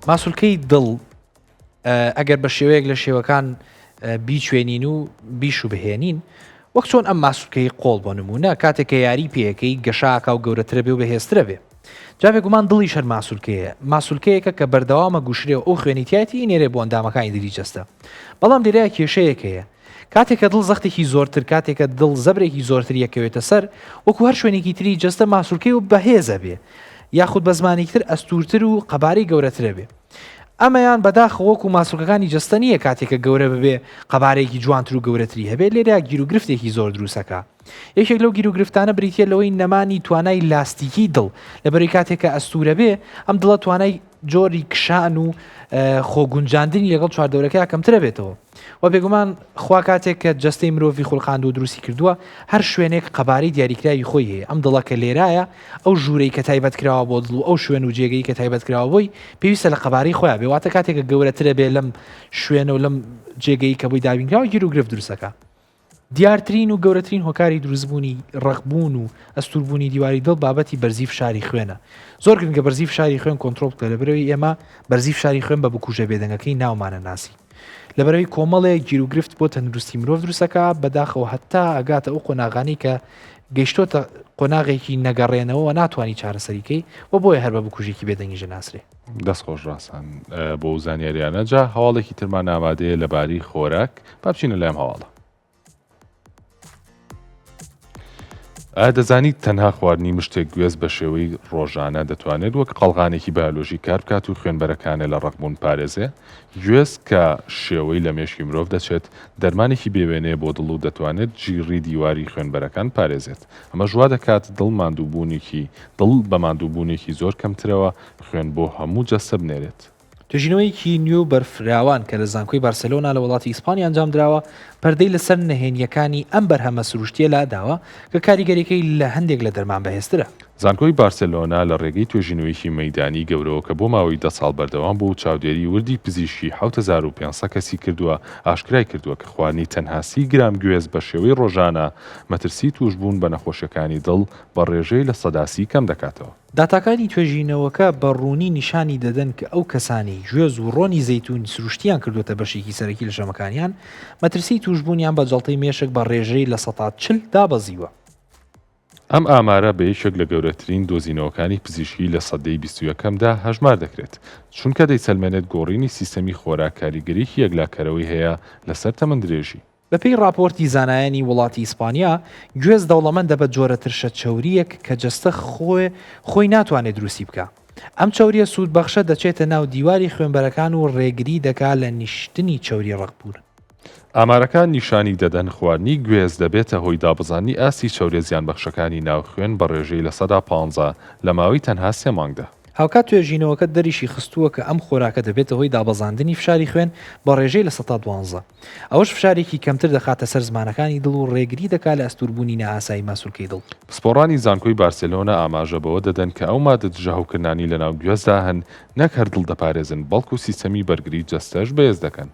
ماسولکەی دڵ ئەگەر بە شێوەیەک لە شێوەکان بیچوێنین و بیشوبهێنین، وەک چۆن ئەم ماسولکەی قۆڵ بۆ نموونە کاتێک کە یاری پێیەکەی گەشاکا و گەورەترە بێ و بەهێزترە بێ. جا بێگومان دڵیش هەر ماسولکەیە، ماسولکەیەکە کە بەردەوامە گوشرێ و ئەو خوێنەی تیایەتی ئەینێرێ بۆ ئەندامەکانی دری جەستە. بەڵام لێرەیا کێشەیەک هەیە. کاتێک کە دڵ زەختێکی زۆرتر، کاتێک کە دڵ زەبرێکی زۆرتری ئەکەوێتە سەر، وەکو هەر شوێنێکی تری جەستە ماسولکەی و بەهێزە بێ یاخود بە زمانێکی تر ئەستوورتر و قەبارەی گەورەترە بێ. ئەمەیان بەداخەوە وەکو ماسولکەکانی جەستە نییە کاتێک کە گەورە ببێ قەبارەیەکی جوانتر و گەورەتری هەبێ، لێرەیا گیروگرفتێکی زۆر دروستەکا. یەکێک لەو گیروگرفتانە بریتییە لەوەی نەمانی توانای لاستیکی دڵ، لەبەرەی کاتێک کە ئەستوورە بێ ئەم دڵە توانای جۆری کشان و خۆگونجاندنی لەگەڵ چواردەورەکەیا کەمترە بێتەوە و بێگومان خوا کاتێک کە جەستەی مرۆڤی خولقاندووە و دروستی کردووە هەر شوێنێک قەبارەی دیاریکراوی خۆی هەیە ئەم دڵە کە لێرایە ئەو ژوورەی کە تایبەت کراوە بۆ دڵ و ئەو شوێن و جێگەی کە تایبەت کراوە بۆی پێویستە لە قەبارەی خۆیان بێ واتە کاتێک کە گەورەترە بێ لەم شوێنە و لەم جێگەی کە بۆی دابینکراوە گیروگرفت دروستەکە. دیارترین و گەورەترین هۆکاری دروستبوونی ڕەقبوون و ئەستووربوونی دیواری دڵ بابەتی بەرزی فشاری خوێنە. زۆر گرنگە بەرزی فشاری خوێن کۆنترۆڵ بکرێت لەبەرئەوەی ئێمە بەرزی فشاری خوێن بە بکوژە بێدەنگەکەی ناومانە ناسی. لەبەرئەوەی کۆمەڵێک گیروگرفت بۆ تەندروستی مرۆڤ دروستەکا، بەداخەوە هەتا ئەگاتە ئەو قۆناغانەی کە گەیشتۆتە قۆناغێکی نەگەڕێنەوە ناتوانی چارەسەری کەی و بۆیە هەر بە بکوژێکی بێدەنگیش ئەناسرێ. دەست خۆش ڕاسان بۆ ئەو زانیاریانە جا هەواڵێکی ترمان ئامادەیە لەبارەی خۆراک با بچینە لای ئەم هەواڵە. ئایا دەزانیت تەنها خواردنی مشتێک گوێز بە شێوەی ڕۆژانە دەتوانێت وەک قەڵغانێکی بایۆلۆژی کار بکات و خوێنبەرەکانێ لە ڕەقبوون پارێزێ؟ گوێز کە شێوەی لە مێشکی مرۆڤ دەچێت، دەرمانێکی بێوێنەیە بۆ دڵ و دەتوانێت جیڕی دیواری خوێنبەرەکان پارێزێت. ئەمەش وا دەکات دڵ ماندووبوونێکی دڵ بە ماندووبوونێکی زۆر کەمترەوە خوێن بۆ هەموو جەستە بنێرێت. توێژینەوەیەکی نوێ و بەرفراوان کە لە زانکۆی بارسێلۆنا لە وڵاتی ئیسپانیا ئەنجامدراوە، پەردەی لەسەر نهێنییەکانی ئەم بەرهەمە سروشتییە لاداوە کە کاریگەرییەکەی لە هەندێک لە دەرمان بەهێزترە. زانکۆی بارسێلۆنا لە ڕێگەی توێژینەوەیەکی مەیدانی گەورەوە کە بۆ ماوەی دە ساڵ بەردەوام بوو و چاودێری وردی پزیشکی 7500 کەسی کردووە، ئاشکرای کردووە کە خواردنی تەنها سی گرام گوێز بە شێوەی ڕۆژانە مەترسی تووشبوون بە نەخۆشییەکانی دڵ بە ڕێژەی 30% کەم دەکاتەوە. داتاکانی توێژینەوەکە بە ڕوونی نیشانی دەدەن کە ئەو کەسانەی گوێز و ڕۆنی زەیتوون سروشتییان کردووەتە بەشێکی سەرەکی لە ژەمەکانیان، مەترسیی تووشبوونیان بە جەڵتەی مێشک بە ڕێژەی 40% دابەزیوە. ئەم ئامارە بە یەکێک لە گەورەترین دۆزینەوەکانی پزیشکی لە سەدەی بیست و یەکەمدا هەژمار دەکرێت، چونکە دەیسەلمێنێت گۆڕینی سیستەمی خۆراک کاریگەریی یەکلاکەرەوەی هەیە لەسەر تەمەندرێژی. بەپێی ڕاپۆرتی زانایانی وڵاتی ئیسپانیا، گوێز دەوڵەمەندە بە جۆرە ترشە چەورییەک کە جەستە خۆێ خۆی ناتوانێ دروستی بکا. ئەم چەورییە سوودبەخشە دەچێتە ناو دیواری خوێنبەرەکان و ڕێگری دەکا لە نیشتنی چەوری ڕەقبوون. ئامارەکان نیشانی دەدەن خواردنی گوێز دەبێتە هۆی دابەزاندنی ئاستی چەوریە زیانبەخشەکانی ناو خوێن بە ڕێژەی 15% لە ماوەی تەنها سێ مانگدا. هاوکات توێژینەوەکە دەریشی خستووە کە ئەم خۆراکە دەبێتە هۆی دابەزاندنی فشاری خوێن بە ڕێژەی 12%. ئەوەش فشارێکی کەمتر دەخاتە سەر زمانەکانی دڵ و ڕێگری دەکات لە ئەستووربوونی نائاسایی ماسولکەی دڵ. پسپۆڕانی زانکۆی بارسێلۆنا ئاماژە بەوە دەدەن کە ئەو مادە دژەهەوکردنانەی لەناو گوێزدا هەن نەک هەر دڵ دەپارێزن، بەڵکو سیستەمی بەرگری جەستەش بەهێز دەکەن.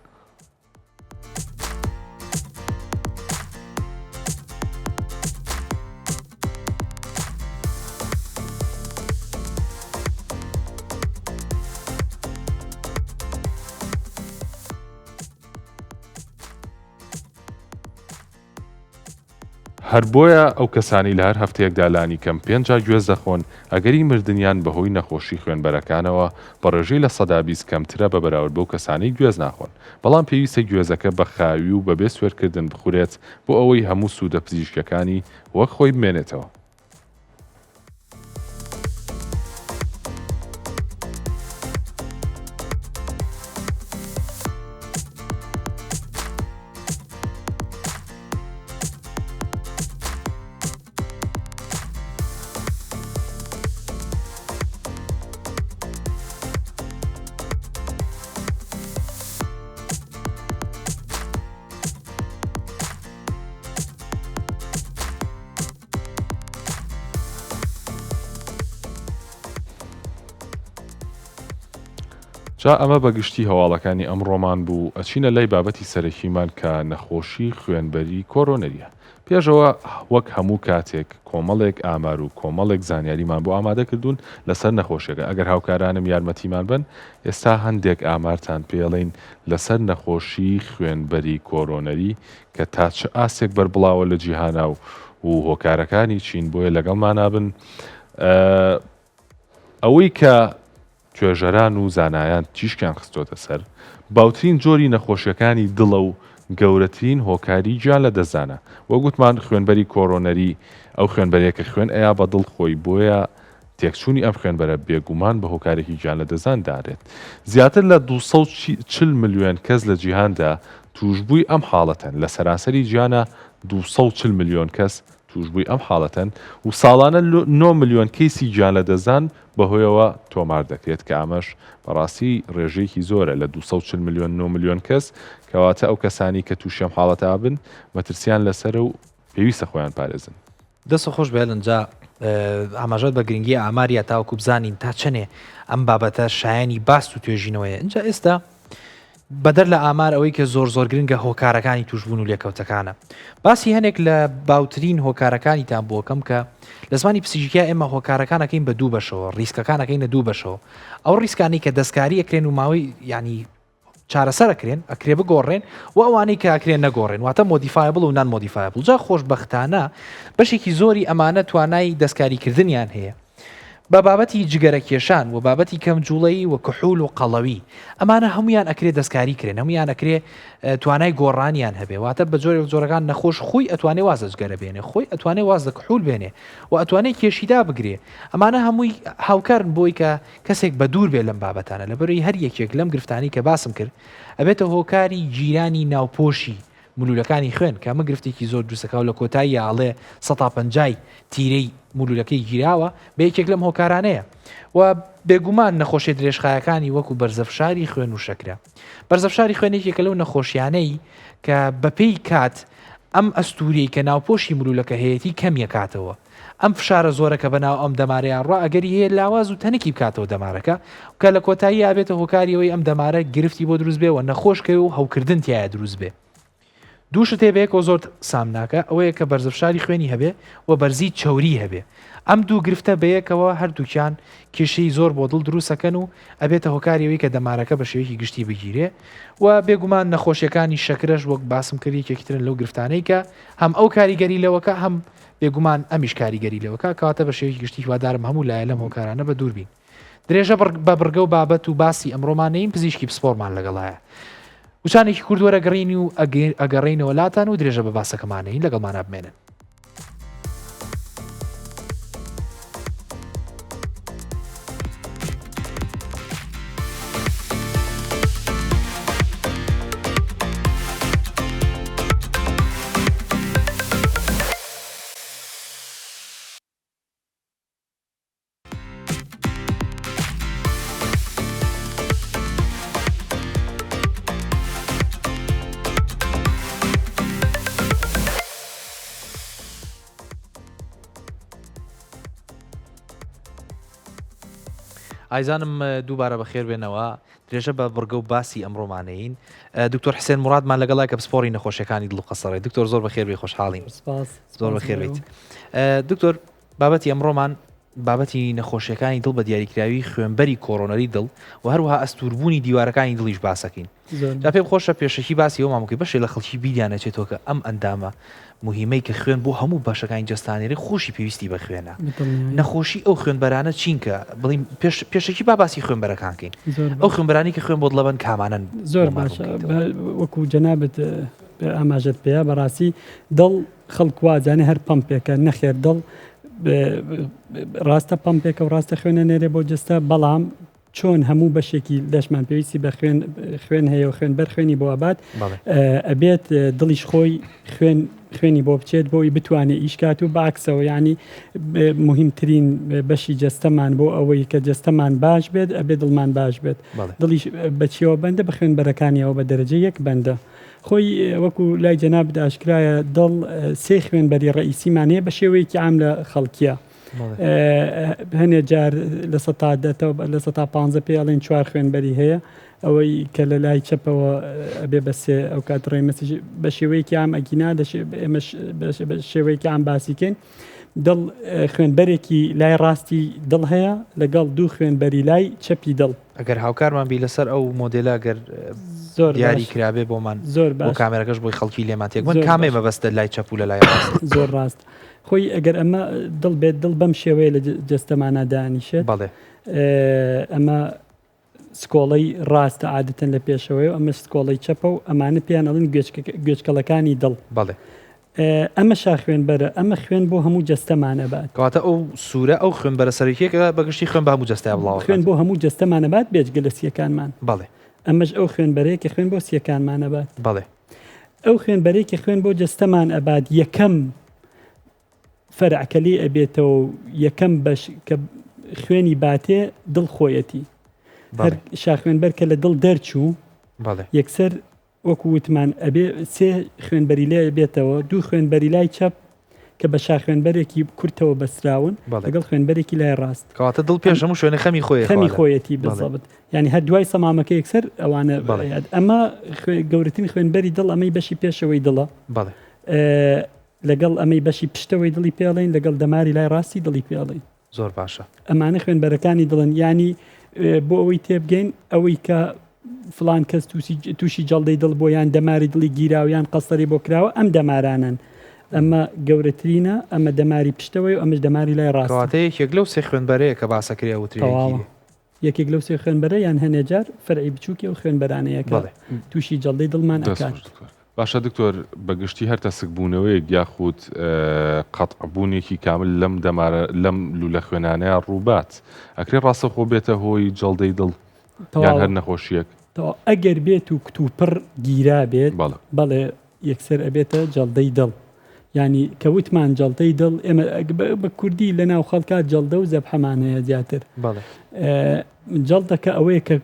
هەر بۆیە ئەو کەسانەی لە هەر هەفتەیەکدا لانیکەم پێنج جار گوێز دەخۆن، ئەگەری مردنیان بەهۆی نەخۆشی خوێنبەرەکانەوە بە ڕێژەی 20% کەمترە بە بەراورد بەو کەسانەی گوێز ناخۆن. بەڵام پێویستە گوێزەکە بە خاوی و بەبێ سوێرکردن بخورێت بۆ ئەوەی هەموو سوودە پزیشکییەکانی وەک خۆی بمێنێتەوە. جا ئەمە بە گشتی هەواڵەکانی ئەمڕۆمان بوو، ئەچینە لای بابەتی سەرەکیمان کە نەخۆشی خوێنبەری کۆرۆنەریە. پێشەوە وەک هەموو کاتێک کۆمەڵێک ئامار و کۆمەڵێک زانیاریمان بۆ ئامادە کردوون لەسەر نەخۆشیەکە، ئەگەر هاوکارانم یارمەتیمان بەن ئێستا هەندێک ئامارتان پێڵێین لەسەر نەخۆشی خوێنبەری کۆرۆنەری کە تا چ ئاستێک بەربڵاوە لە جیهانا و و هۆکارەکانی چین، بۆیە لەگەڵمانا بن. ئەوەی کە توێژەران و زانایان تیشکیان خستۆتە سەر، باوترین جۆری نەخۆشیەکانی دڵە و گەورەترین هۆکاری گیان لەدەستدانە. وەک وتمان خوێنبەری کۆرۆنەری ئەو خوێنبەرەیە کە خوێن ئەیا بە دڵ خۆی، بۆیە تێکچوونی ئەم خوێنبەرە بێگومان بە هۆکارێکی گیانلەدەستدان دانرێت. زیاتر لە 240 ملیۆن کەس لە جیهاندا تووشبووی ئەم حاڵەتەن، لە سەرانسەری جیهانا 240 ملیۆن کەس تووشبووی ئەم حاڵەتەن و ساڵانە 9 ملیۆن کەیسی گیانلەدەستدان بەهۆیەوە تۆمار دەکرێت کە ئەمەش بەڕاستی ڕێژەیەکی زۆرە لە 240 ملیۆن 9 ملیۆن کەس، کەواتە ئەو کەسانەی کە تووشی ئەم حاڵەتە ئەبن مەترسیان لەسەرە و پێویستە خۆیان پارێزن. دەست خۆش بێ ئەلن جا ئاماژەت بە گرنگی ئامار یا تاوەکو بزانین تا چەنێ ئەم بابەتە شایانی باس و توێژینەوەیە ئینجا ئێستا بەدەر لە ئامار ئەوەی کە زۆر زۆر گرنگە هۆکارەکانی توشبوون و لێکەوتەکانە باسی هەنێک لە باوترین هۆکارەکانیتان بۆکەم کە لە زمانی پسیژیکیا ئێمە هۆکارەکانەکەین بە دوو بەشەوە ڕیسکەکانەکەین لە دوو بەشەوە ئەو ڕیسکانی کە دەستکاری ئەکرێن و ماوەی ینی چارەسەر ئەکرێن، ئەکرێ بگۆڕێن و ئەوانەی کە ئەکرێن نەگۆڕێن، واتە modifiable و non-modifiable. جا خۆشبەختانە بەشێکی زۆری ئەمانە توانای دەستکاریکردنیان هەیە. بە بابەتی جگەرە کێشان و بابەتی کەم جوڵەیی و کحول و قەڵەوی ئەمانە هەمویان ئەکرێ دەستکاری کرێن هەمویان ئەکرێ توانای گۆڕانیان هەبێ واتە بە جۆرێک جۆرەکان نەخۆش خۆی ئەتوانێ واز لە جگەرە بێنێ خۆی ئەتوانێ واز لە کحول بێنێ و ئەتوانێ کێشیدا بگرێ ئەمانە هەمووی هاوکارن بۆی کە کەسێک بەدوور بێت لەم بابەتانە لەبەرئەوەی هەر یەکێک لەم گرفتانەی کە باسم کرد ئەبێتە هۆکاری گیرانی ناوپۆشی مولولەکانی خوێن کە ئەمە گرفتێکی زۆر دروستەکا و لە کۆتاییا ئەڵێ سەتا پەنجای تیرەی مولولەکەی گیراوە بە یەکێک لەم هۆکارانەیە و بێگومان نەخۆشیە درێژخایەکانی وەکو بەرزەفشاری خوێن و شەکرە بەرزەفشاری خوێن یەکێکە لەو نەخۆشیانەی کە بەپێی کات ئەم ئەستوریەی کە ناوپۆشی مولولەکە هەیەتی کەمیەکاتەوە ئەم فشارە زۆرە کە بەناو ئەم دەمارەیا ڕوا ئەگەری هەیە لاواز و تەنکی بکاتەوە دەمارەکە کە لە کۆتاییا ئەبێتە هۆکاری ئەوەی ئەم دەمارە گرفتی بۆ دروست بێ و نەخۆش کەوێ و هەوکردن تیایا دروست بێ. دوو شت هەیە بەیەکەوە زۆر سامناکە ئەوەیە کە بەرزەفشاری خوێنی هەبێ و بەرزی چەوری هەبێ ئەم دوو گرفتە بەیەکەوە هەردووکیان کێشەی زۆر بۆ دڵ دروست ئەکەن و ئەبێتە هۆکاری ئەوەی کە دەمارەکە بە شێوەیەکی گشتی بگیرێ و بێگومان نەخۆشیەکانی شەکرەش وەک باسم کرد یەکێکی ترن لەو گرفتانەی کە هەم ئەو کاریگەری لەوەکە هەم بێگومان ئەمیش کاریگەری لەوەکا، کەواتە بە شێوەیەکی گشتی هیوادارم هەموو لایە لەم هۆکارانە بە دوور بین. درێژە بە بڕگە و بابەت و باسی ئەمڕۆمان نەین پزیشکی پسپۆڕمان لەگەڵایە. وچانێکی کورت وەرەگڕین و ئەگەڕێینەوە لاتان و درێژە بە باسەکەمانەین لەگەڵمانا بمێنن. ئایزانم دووبارە بەخێر بێنەوە درێژە بە بڕگە و باسی ئەمڕۆمانەین دکتۆر حسێن مورادمان لەگەڵای کە پسپۆڕی نەخۆشیەکانی دڵ و قەسەڕێ دکتۆر زۆر بەخێر بێی خۆشحاڵین زۆر بەخێر بیت دکتۆر بابەتی ئەمڕۆمان بابەتی نەخۆشیەکانی دڵ بە دیاریکراوی خوێنبەری کۆرۆنەری دڵ و هەروەها ئەستوربوونی دیوارەکانی دڵیش باسەکەین جا پێم خۆشە پێشەکی باسی ئەومان بکەی بەشێ لە خەڵکی بیریان ئەچێتەوە کە ئەم ئەندامە موهیمەی کە خوێن بۆ هەموو بەشەکانی جەستە ئەنێرێ خۆشی پێویستی بە خوێنە نەخۆشی ئەو خوێنبەرانە چین کە بڵین پێش پێشەکی با باسی خوێنبەرەکان کەین ئەو خوێنبەرانی کە خوێن بۆ دڵەبەن کامانەن زۆر باشە وەکو جەنابت ئاماژەت پێیا بەڕاستی دڵ خەڵک وازانێ هەر پەمپێکە نەخێر دڵ ڕاستە پەمپێکە و ڕاستە خوێنە نێرێ بۆ جەستە بەڵام چۆن هەموو بەشێکی لەشمان پێویستی بە خوێن خوێن هەیە و خوێن بەر خوێنی بۆ ئەبات ئەبێت دڵیش خۆی خوێن خوێنی بۆ بچێت بۆی بتوانێت ئیشکات و باکسەوە ینی مهمترین بەشی جەستەمان بۆ ئەوەی کە جەستەمان باش بێت ئەبێ دڵمان باش بێت دڵیش بەچیەوە بەندە بە خوێن بەرەکانیەوە بە دەرەجە یەک بەندە خۆی وەکو لای جەنابت ئاشکرایە دڵ سێ خوێنبەری ڕئیسیمان هەیە بە شێوەیەکی عام لە خەڵکیە. هەنێ جار لە سەتا دەتەوە لە سەتا پ پێ ئەڵێن چوار خوێنبەری هەیە ئەوەی کە لە لای چەپەوە ئەبێ بە سێ ئەو کات ڕێمەسیش بە شێوەیەکی عام ئەگینا ئێمەش بە شێوەیەکی عام باسیکەین دڵ خوێنبەرێکی لای ڕاستی دڵ هەیە لەگەڵ دوو خوێنبەری لای چەپی دڵ. ئەگەر هاوکارمان بی لەسەر ئەو مۆدێلە گەر زۆر دیاری باش. کرابێ بۆمان زۆر بۆ باش. کامێرەکەش بۆی خەڵکی لێمان تێک بن زۆر کامەی باش. مەبەستە لای چەپ و لە لای ڕاست؟ زۆر ڕاست خۆی ئەگەر ئەمە دڵ بێت دڵ بەم شێوەیە لە جەستەمانا دانیشێت بەڵێ. ئەمە سکۆڵەی ڕاستە عادەتەن لە پێشەوەیە و ئەمەش سکۆڵەی چەپە و ئەمانە پێیان ئەڵێن گوێچکەڵەکانی دڵ. بەڵێ. ئەمە شاخوێنبەرە، ئەمە خوێن بۆ هەموو جەستەمان ئەبات. کەواتە ئەو سوورە ئەو خوێنبەرە سەرەکییە کە بە گشتی خوێن بە هەموو جەستەیا بڵاو خوێن ئەکات. بۆ هەموو جەستەمان ئەبات بێجگە لە سییەکانمان. بەڵێ. ئەمەش ئەو خوێنبەرەیە کە خوێن بۆ سییەکانمان ئەبات. بەڵێ. ئەو خوێنبەرەی کە خوێن بۆ جەستەمان ئەبات یەکەم فەرع کە لێی ئەبێتەوە و یەکەم بەش کە خوێنی باتێ دڵ خۆیەتی. هەر شاخوێنبەر کە لە دڵ دەرچوو یەکسەر وەکو وتمان ئەبێ سێ خوێنبەری لێ بێتەوە دوو خوێنبەری لای چەپ کە بە شاخوێنبەرێکی کورتەوە بەستراون لەگەڵ خوێنبەرێکی لای ڕاست. کەواتە دڵ پێش هەموو شوێنێ خەمی خۆی خەمی خۆیەتی بزەبت یعنی هەر دوای سەمامەکە یەکسەر ئەوانە ئەمە گەورەترین خوێنبەری دڵ ئەمەی بەشی پێشەوەی دڵە لەگەڵ ئەمەی بەشی پشتەوەی دڵی پێڵین لەگەڵ دەماری لای ڕاستی دڵی پێڵین. زۆر باشە. ئەمانە خوێنبەرەکانی دڵن یانی بۆ ئەوەی تێبگەین ئەوەی کە فلان کەس تووشی جەڵدەی دڵ بۆ یان دەماری دڵی گیراو یان قەسەری بۆ کراوە ئەم دەمارانن ئەمە گەورەترینە ئەمە دەماری پشتەوەی و ئەمەش دەماری لای ڕاست. کەواتە یەکێک لەو سێ خوێنبەرەیە کە باسەکرێ ئەوترێ تەواوە. یەکێک لەو سێ خوێنبەرە یان هەنێ جار فەرعی بچووکی ئەو خوێنبەرانەیە کە تووشی جەڵدەی دڵمان ئەکات. باشە دکتۆر بە گشتی هەر تەسک بوونەوەیەک یاخود قەتع بوونێکی کامل لەم دەمارە لەم لولە خوێنانەیە ڕووبات ئەکرێ ڕاستەوخۆ بێتە هۆی جەڵدەی دڵ یان هەر نەخۆشیەک؟ تەواو ئەگەر بێت و کتوپڕ گیرا بێت بەڵێ یەکسەر ئەبێتە جەڵدەی دڵ یانی کە وتمان جەڵتەی دڵ ئێمە بە کوردی لە ناو خەڵکا جەڵدە و زەبحەمان هەیە زیاتر جەڵدەکە ئەوەیە کە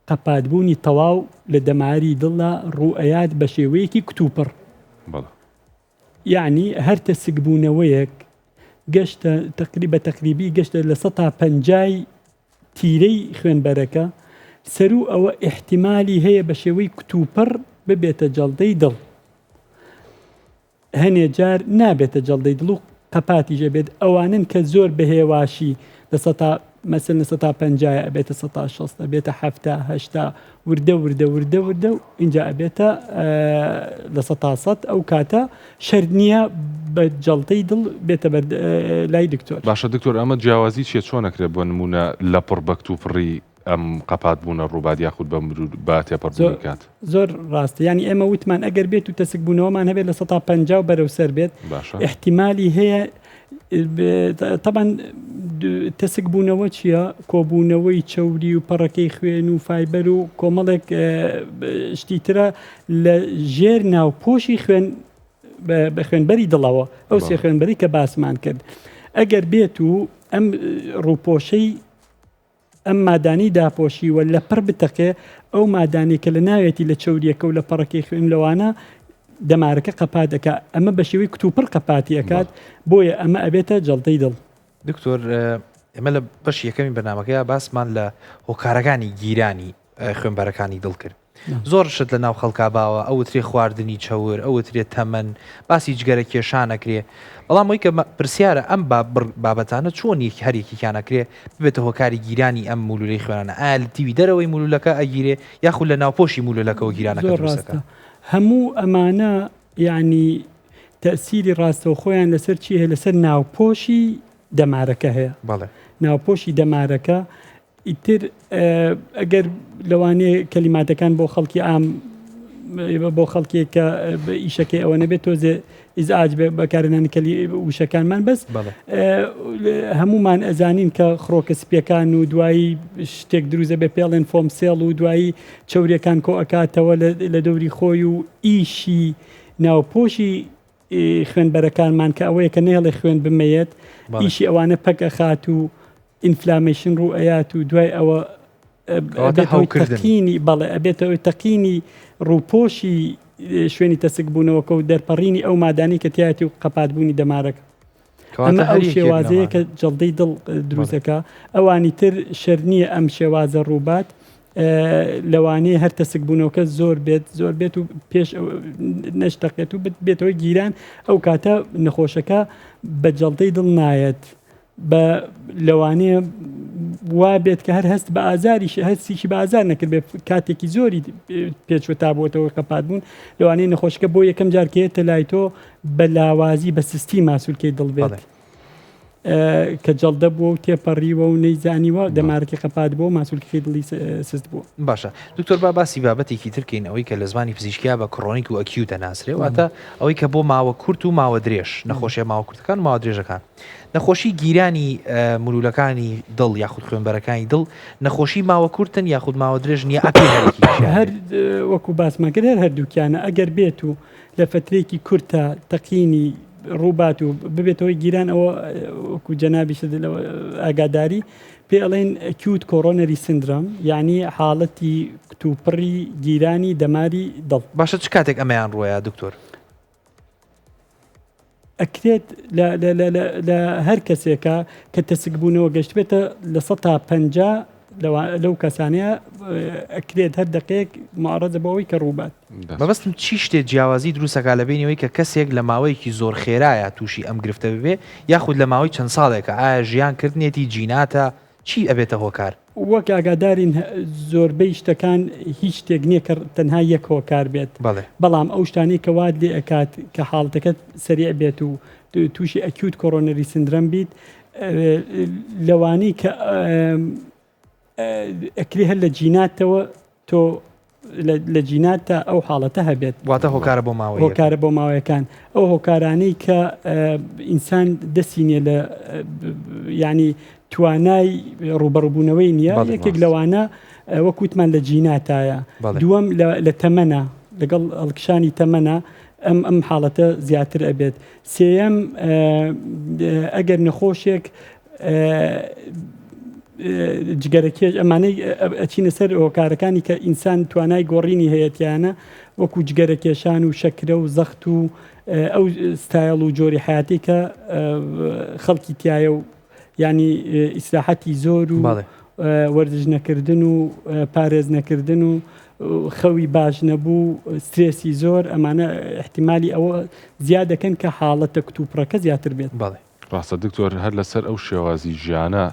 قەپاتبوونی تەواو لە دەماری دڵە ڕوئەیات بە شێوەیەکی کتوپڕ یعنی هەر تەسکبوونەوەیەک گەشتە تقری بە تقریبی گەشتە لە سە تا پەنجای تیرەی خوێنبەرەکە، سەروو ئەوە ئیحتیمالی هەیە بە شێوەی کتوپڕ ببێتە جەڵدەی دڵ. هەنێ جار نابێتە جەڵدەی دڵ و قەپاتیش ئەبێت، ئەوانەن کە زۆر بە هێواشی لە سەتا مەسەلەن لە سەتا پەنجایە ئەبێتە سەتا شەست ئەبێتە حەفتا هەشتا وردە وردە وردە وردە و ئینجا ئەبێتە 100% ئەو کاتە شەرت نییە بە جەڵتەی دڵ بێتە بەر لای دکتۆر. باشە دکتۆر ئەمە جیاوازی چیە چۆن ئەکرێت بۆ نمونە لەپڕ بە کتوپڕی ئەم قەپات بوونە ڕووبات یاخود بە مرور بە تێپەڕبوونی کات؟ زۆر ڕاستە یانی ئێمە وتمان ئەگەر بێت و تەسک بوونەوەمان هەبێت 50% و بەرەو سەر بێت باشە ئیحتیمالی هەیە تەبعەن تەسک بوونەوە چییە؟ کۆبوونەوەی چەوری و پەڕەکەی خوێن و فایبەر و کۆمەڵێک شتی ترە لە ژێر ناوپۆشی خوێن بە خوێنبەری دڵەوە ئەو سێ خوێنبەری کە باسمان کرد ئەگەر بێت و ئەم ڕووپۆشەی ئەم مادانەی داپۆشیوە لە پڕ بتەقێ، ئەو مادانەی کە لە ناوێتی لە چەوریەکە و لە پەڕەکەی خوێن لەوانە دەمارەکە قەپات ئەکا، ئەمە بە شێوەی کتوپڕ قەپاتی ئەکات، بۆیە ئەمە ئەبێتە جەڵتەی دڵ. دکتۆر ئێمە لە بەشی یەکەمی بەرنامەکەیا باسمان لە هۆکارەکانی گیرانی خوێنبەرەکانی دڵ کرد. زۆر شت لە ناو خەڵکا باوە، ئەوترێ خواردنی چەور، ئەوترێ تەمەن، باسی جگەرە کێشان ئەکرێ، بەڵام ئەوەی کە پرسیارە ئەم بابەتانە چۆن یەک هەر یەکێکیان ئەکرێ ببێتە هۆکاری گیرانی ئەم مولولەی خوێنانە، ئایا لە دیوی دەرەوەی مولولەکە ئەگیرێ یاخود لە ناوپۆشی مولولەکەوە گیرانەکە زۆر دروست ئەکا؟ ڕاستە هەموو ئەمانە یانی تەئسیری ڕاستەوخۆیان لەسەر چی هەیە لەسەر ناوپۆشی دەمارەکە هەیە بەڵێ. ناوپۆشی دەمارەکە ئیتر ئەگەر لەوانەیە کەلیماتەکان بۆ خەڵکی عام بۆ خەڵکێک کە ئیشەکەی ئەوە نەبێت تۆزێ ئیزعاج بێ بەکارهێنانی کەلی وشەکانمان بەس هەمومان ئەزانین کە خڕۆکە سپیەکان و دوایی شتێک دروزە بێ پێڵێن foam cell و دوایی چوریەکان کۆ ئەکاتەوە لە دەوری خۆی و ئیشی ناوپۆشی خوێنبەرەکانمان کە ئەوەیە کە نەهێڵێ خوێن بمەیەت ئیشی ئەوانە پەک ئەخات و inflammation ڕوو ئەیات و دوای ئەوە تەقینی بەڵێ ئەبێتەوەی تەقینی ڕووپۆشی شوێنی تەسک بوونەوەکە و دەرپەڕینی ئەو مادانی کە تایەتی و قەپاتبوونی دەمارەکە. ئەمە ئەو شێوازەیە کە جەڵدەی دڵ دروستەکە ئەوانی تر شەر نییە ئەم شێوازە ڕووبات لەوانەیە هەر تەسک بوونەوەکە زۆر بێت زۆر بێت و پێش نەشتەقێت و بێتەوەی گیران ئەو کاتە نەخۆشەکە بە جەڵدەی دڵ نایەت بە لەوانەیە وا بێت کە هەر هەست بە ئازاریش هەستیشی بە ئازار نەکرد بێت کاتێکی زۆری پێچوە تا بووەتەوە قەپات بوون لەوانەیە نەخۆشەکە بۆ یەکەم جار کێتە لای تۆ بە لاوازی بە سستی ماسولکەی دڵ بێت. کە جەڵدە بووە و تێپەڕیوە و نەیزانیوە دەمارەکەی قەپات بووە و ماسولکەکەی دڵی سست بووە. باشە دکتۆر با باسی بابەتێکی تر کەین ئەوەی کە لە زمانی پزیشکیا بە chronic و acute دەناسرێ واتە ئەوەی کە بۆ ماوە کورت و ماوە درێژ نەخۆشیە ماوە کورتەکان و ماوە درێژەکان نەخۆشی گیرانی مولولەکانی دڵ یاخود خوێنبەرەکانی دڵ نەخۆشی ماوە کورتن یاخود ماوە درێژ نیە ئەپێ هەرێکیشیان هەر وەکو باسمان کرد هەر هەردووکیانە ئەگەر بێت و لە فەترەیەکی کورتە تەقینی ڕووبات و ببێتەوەی گیران ئەوە وەکو جەنابیشت ئاگاداری پێ ئەڵێن acute coronary syndrome یعنی حاڵەتی کتوپڕی گیرانی دەماری دڵ. باشە چ کاتێک ئەمەیان ڕووەیا دکتۆر؟ ئەکرێت لە هەر کەسێکە کە تەسکبوونەوە گەشتبێتە 50% لەو کەسانەیە ئەکرێت هەر دقەیەک معرەزە بۆ ئەوەی کە ڕووبات. مەبەستم چی شتێ جیاوازی دروستەکا لە بەینی ئەوەی کە کەسێک لە ماوەیەکی زۆر خێرایە تووشی ئەم گرفتە ببێ یاخود لە ماوەی چەند ساڵێکە ئایا ژیان کردنێتی جیناتە چی ئەبێتە هۆکار؟ وەک ئاگادارین زۆربەی شتەکان هیچ شتێک نییە کە تەنها یەک هۆکار بێت بەڵام ئەو شتانەی کە وات لێ ئەکات کە حاڵەتەکەت سەریع بێت و تووشی acute coronary syndrome بیت لەوانەی کە ئەکرێ هەر لە جیناتەوە تۆ لە جیناتدا ئەو حاڵەتە هەبێت. واتە هۆکارە بۆ ماوەیەکان. هۆکارە بۆ ماوەیەکان. ئەو هۆکارانەی کە ئینسان دەستی نییە لە یعنی توانای ڕوبەڕبوونەوەی نییە یەکێک لەوانە وەک وتمان لە جیناتایە دووەم لە تەمەنە لەگەڵ هەڵکشانی تەمەنە ئەم ئەم حاڵەتە زیاتر ئەبێت سێیەم ئەگەر نەخۆشێک جگەرەکێش ئەمانەی ئەچینە سەر هۆکارەکانی کە ئینسان توانای گۆڕینی هەیە تیانە وەکو جگەرە کێشان و شەکرە و زەخت و ئەو ستایل و جۆری حیاتی کە خەڵکی تایە و ینی ئیسراحەتی زۆر و وەرزش نەکردن و پارێز نەکردن و خەوی باش نەبوو سترێسی زۆر ئەمانە احتیممالی ئەوە زیاد دەکەن کە حاڵەتە کتوپڕەکە زیاتر بێت. بەڵێ. ڕاستە دکتۆر هەر لەسەر ئەو شێوازی ژیانە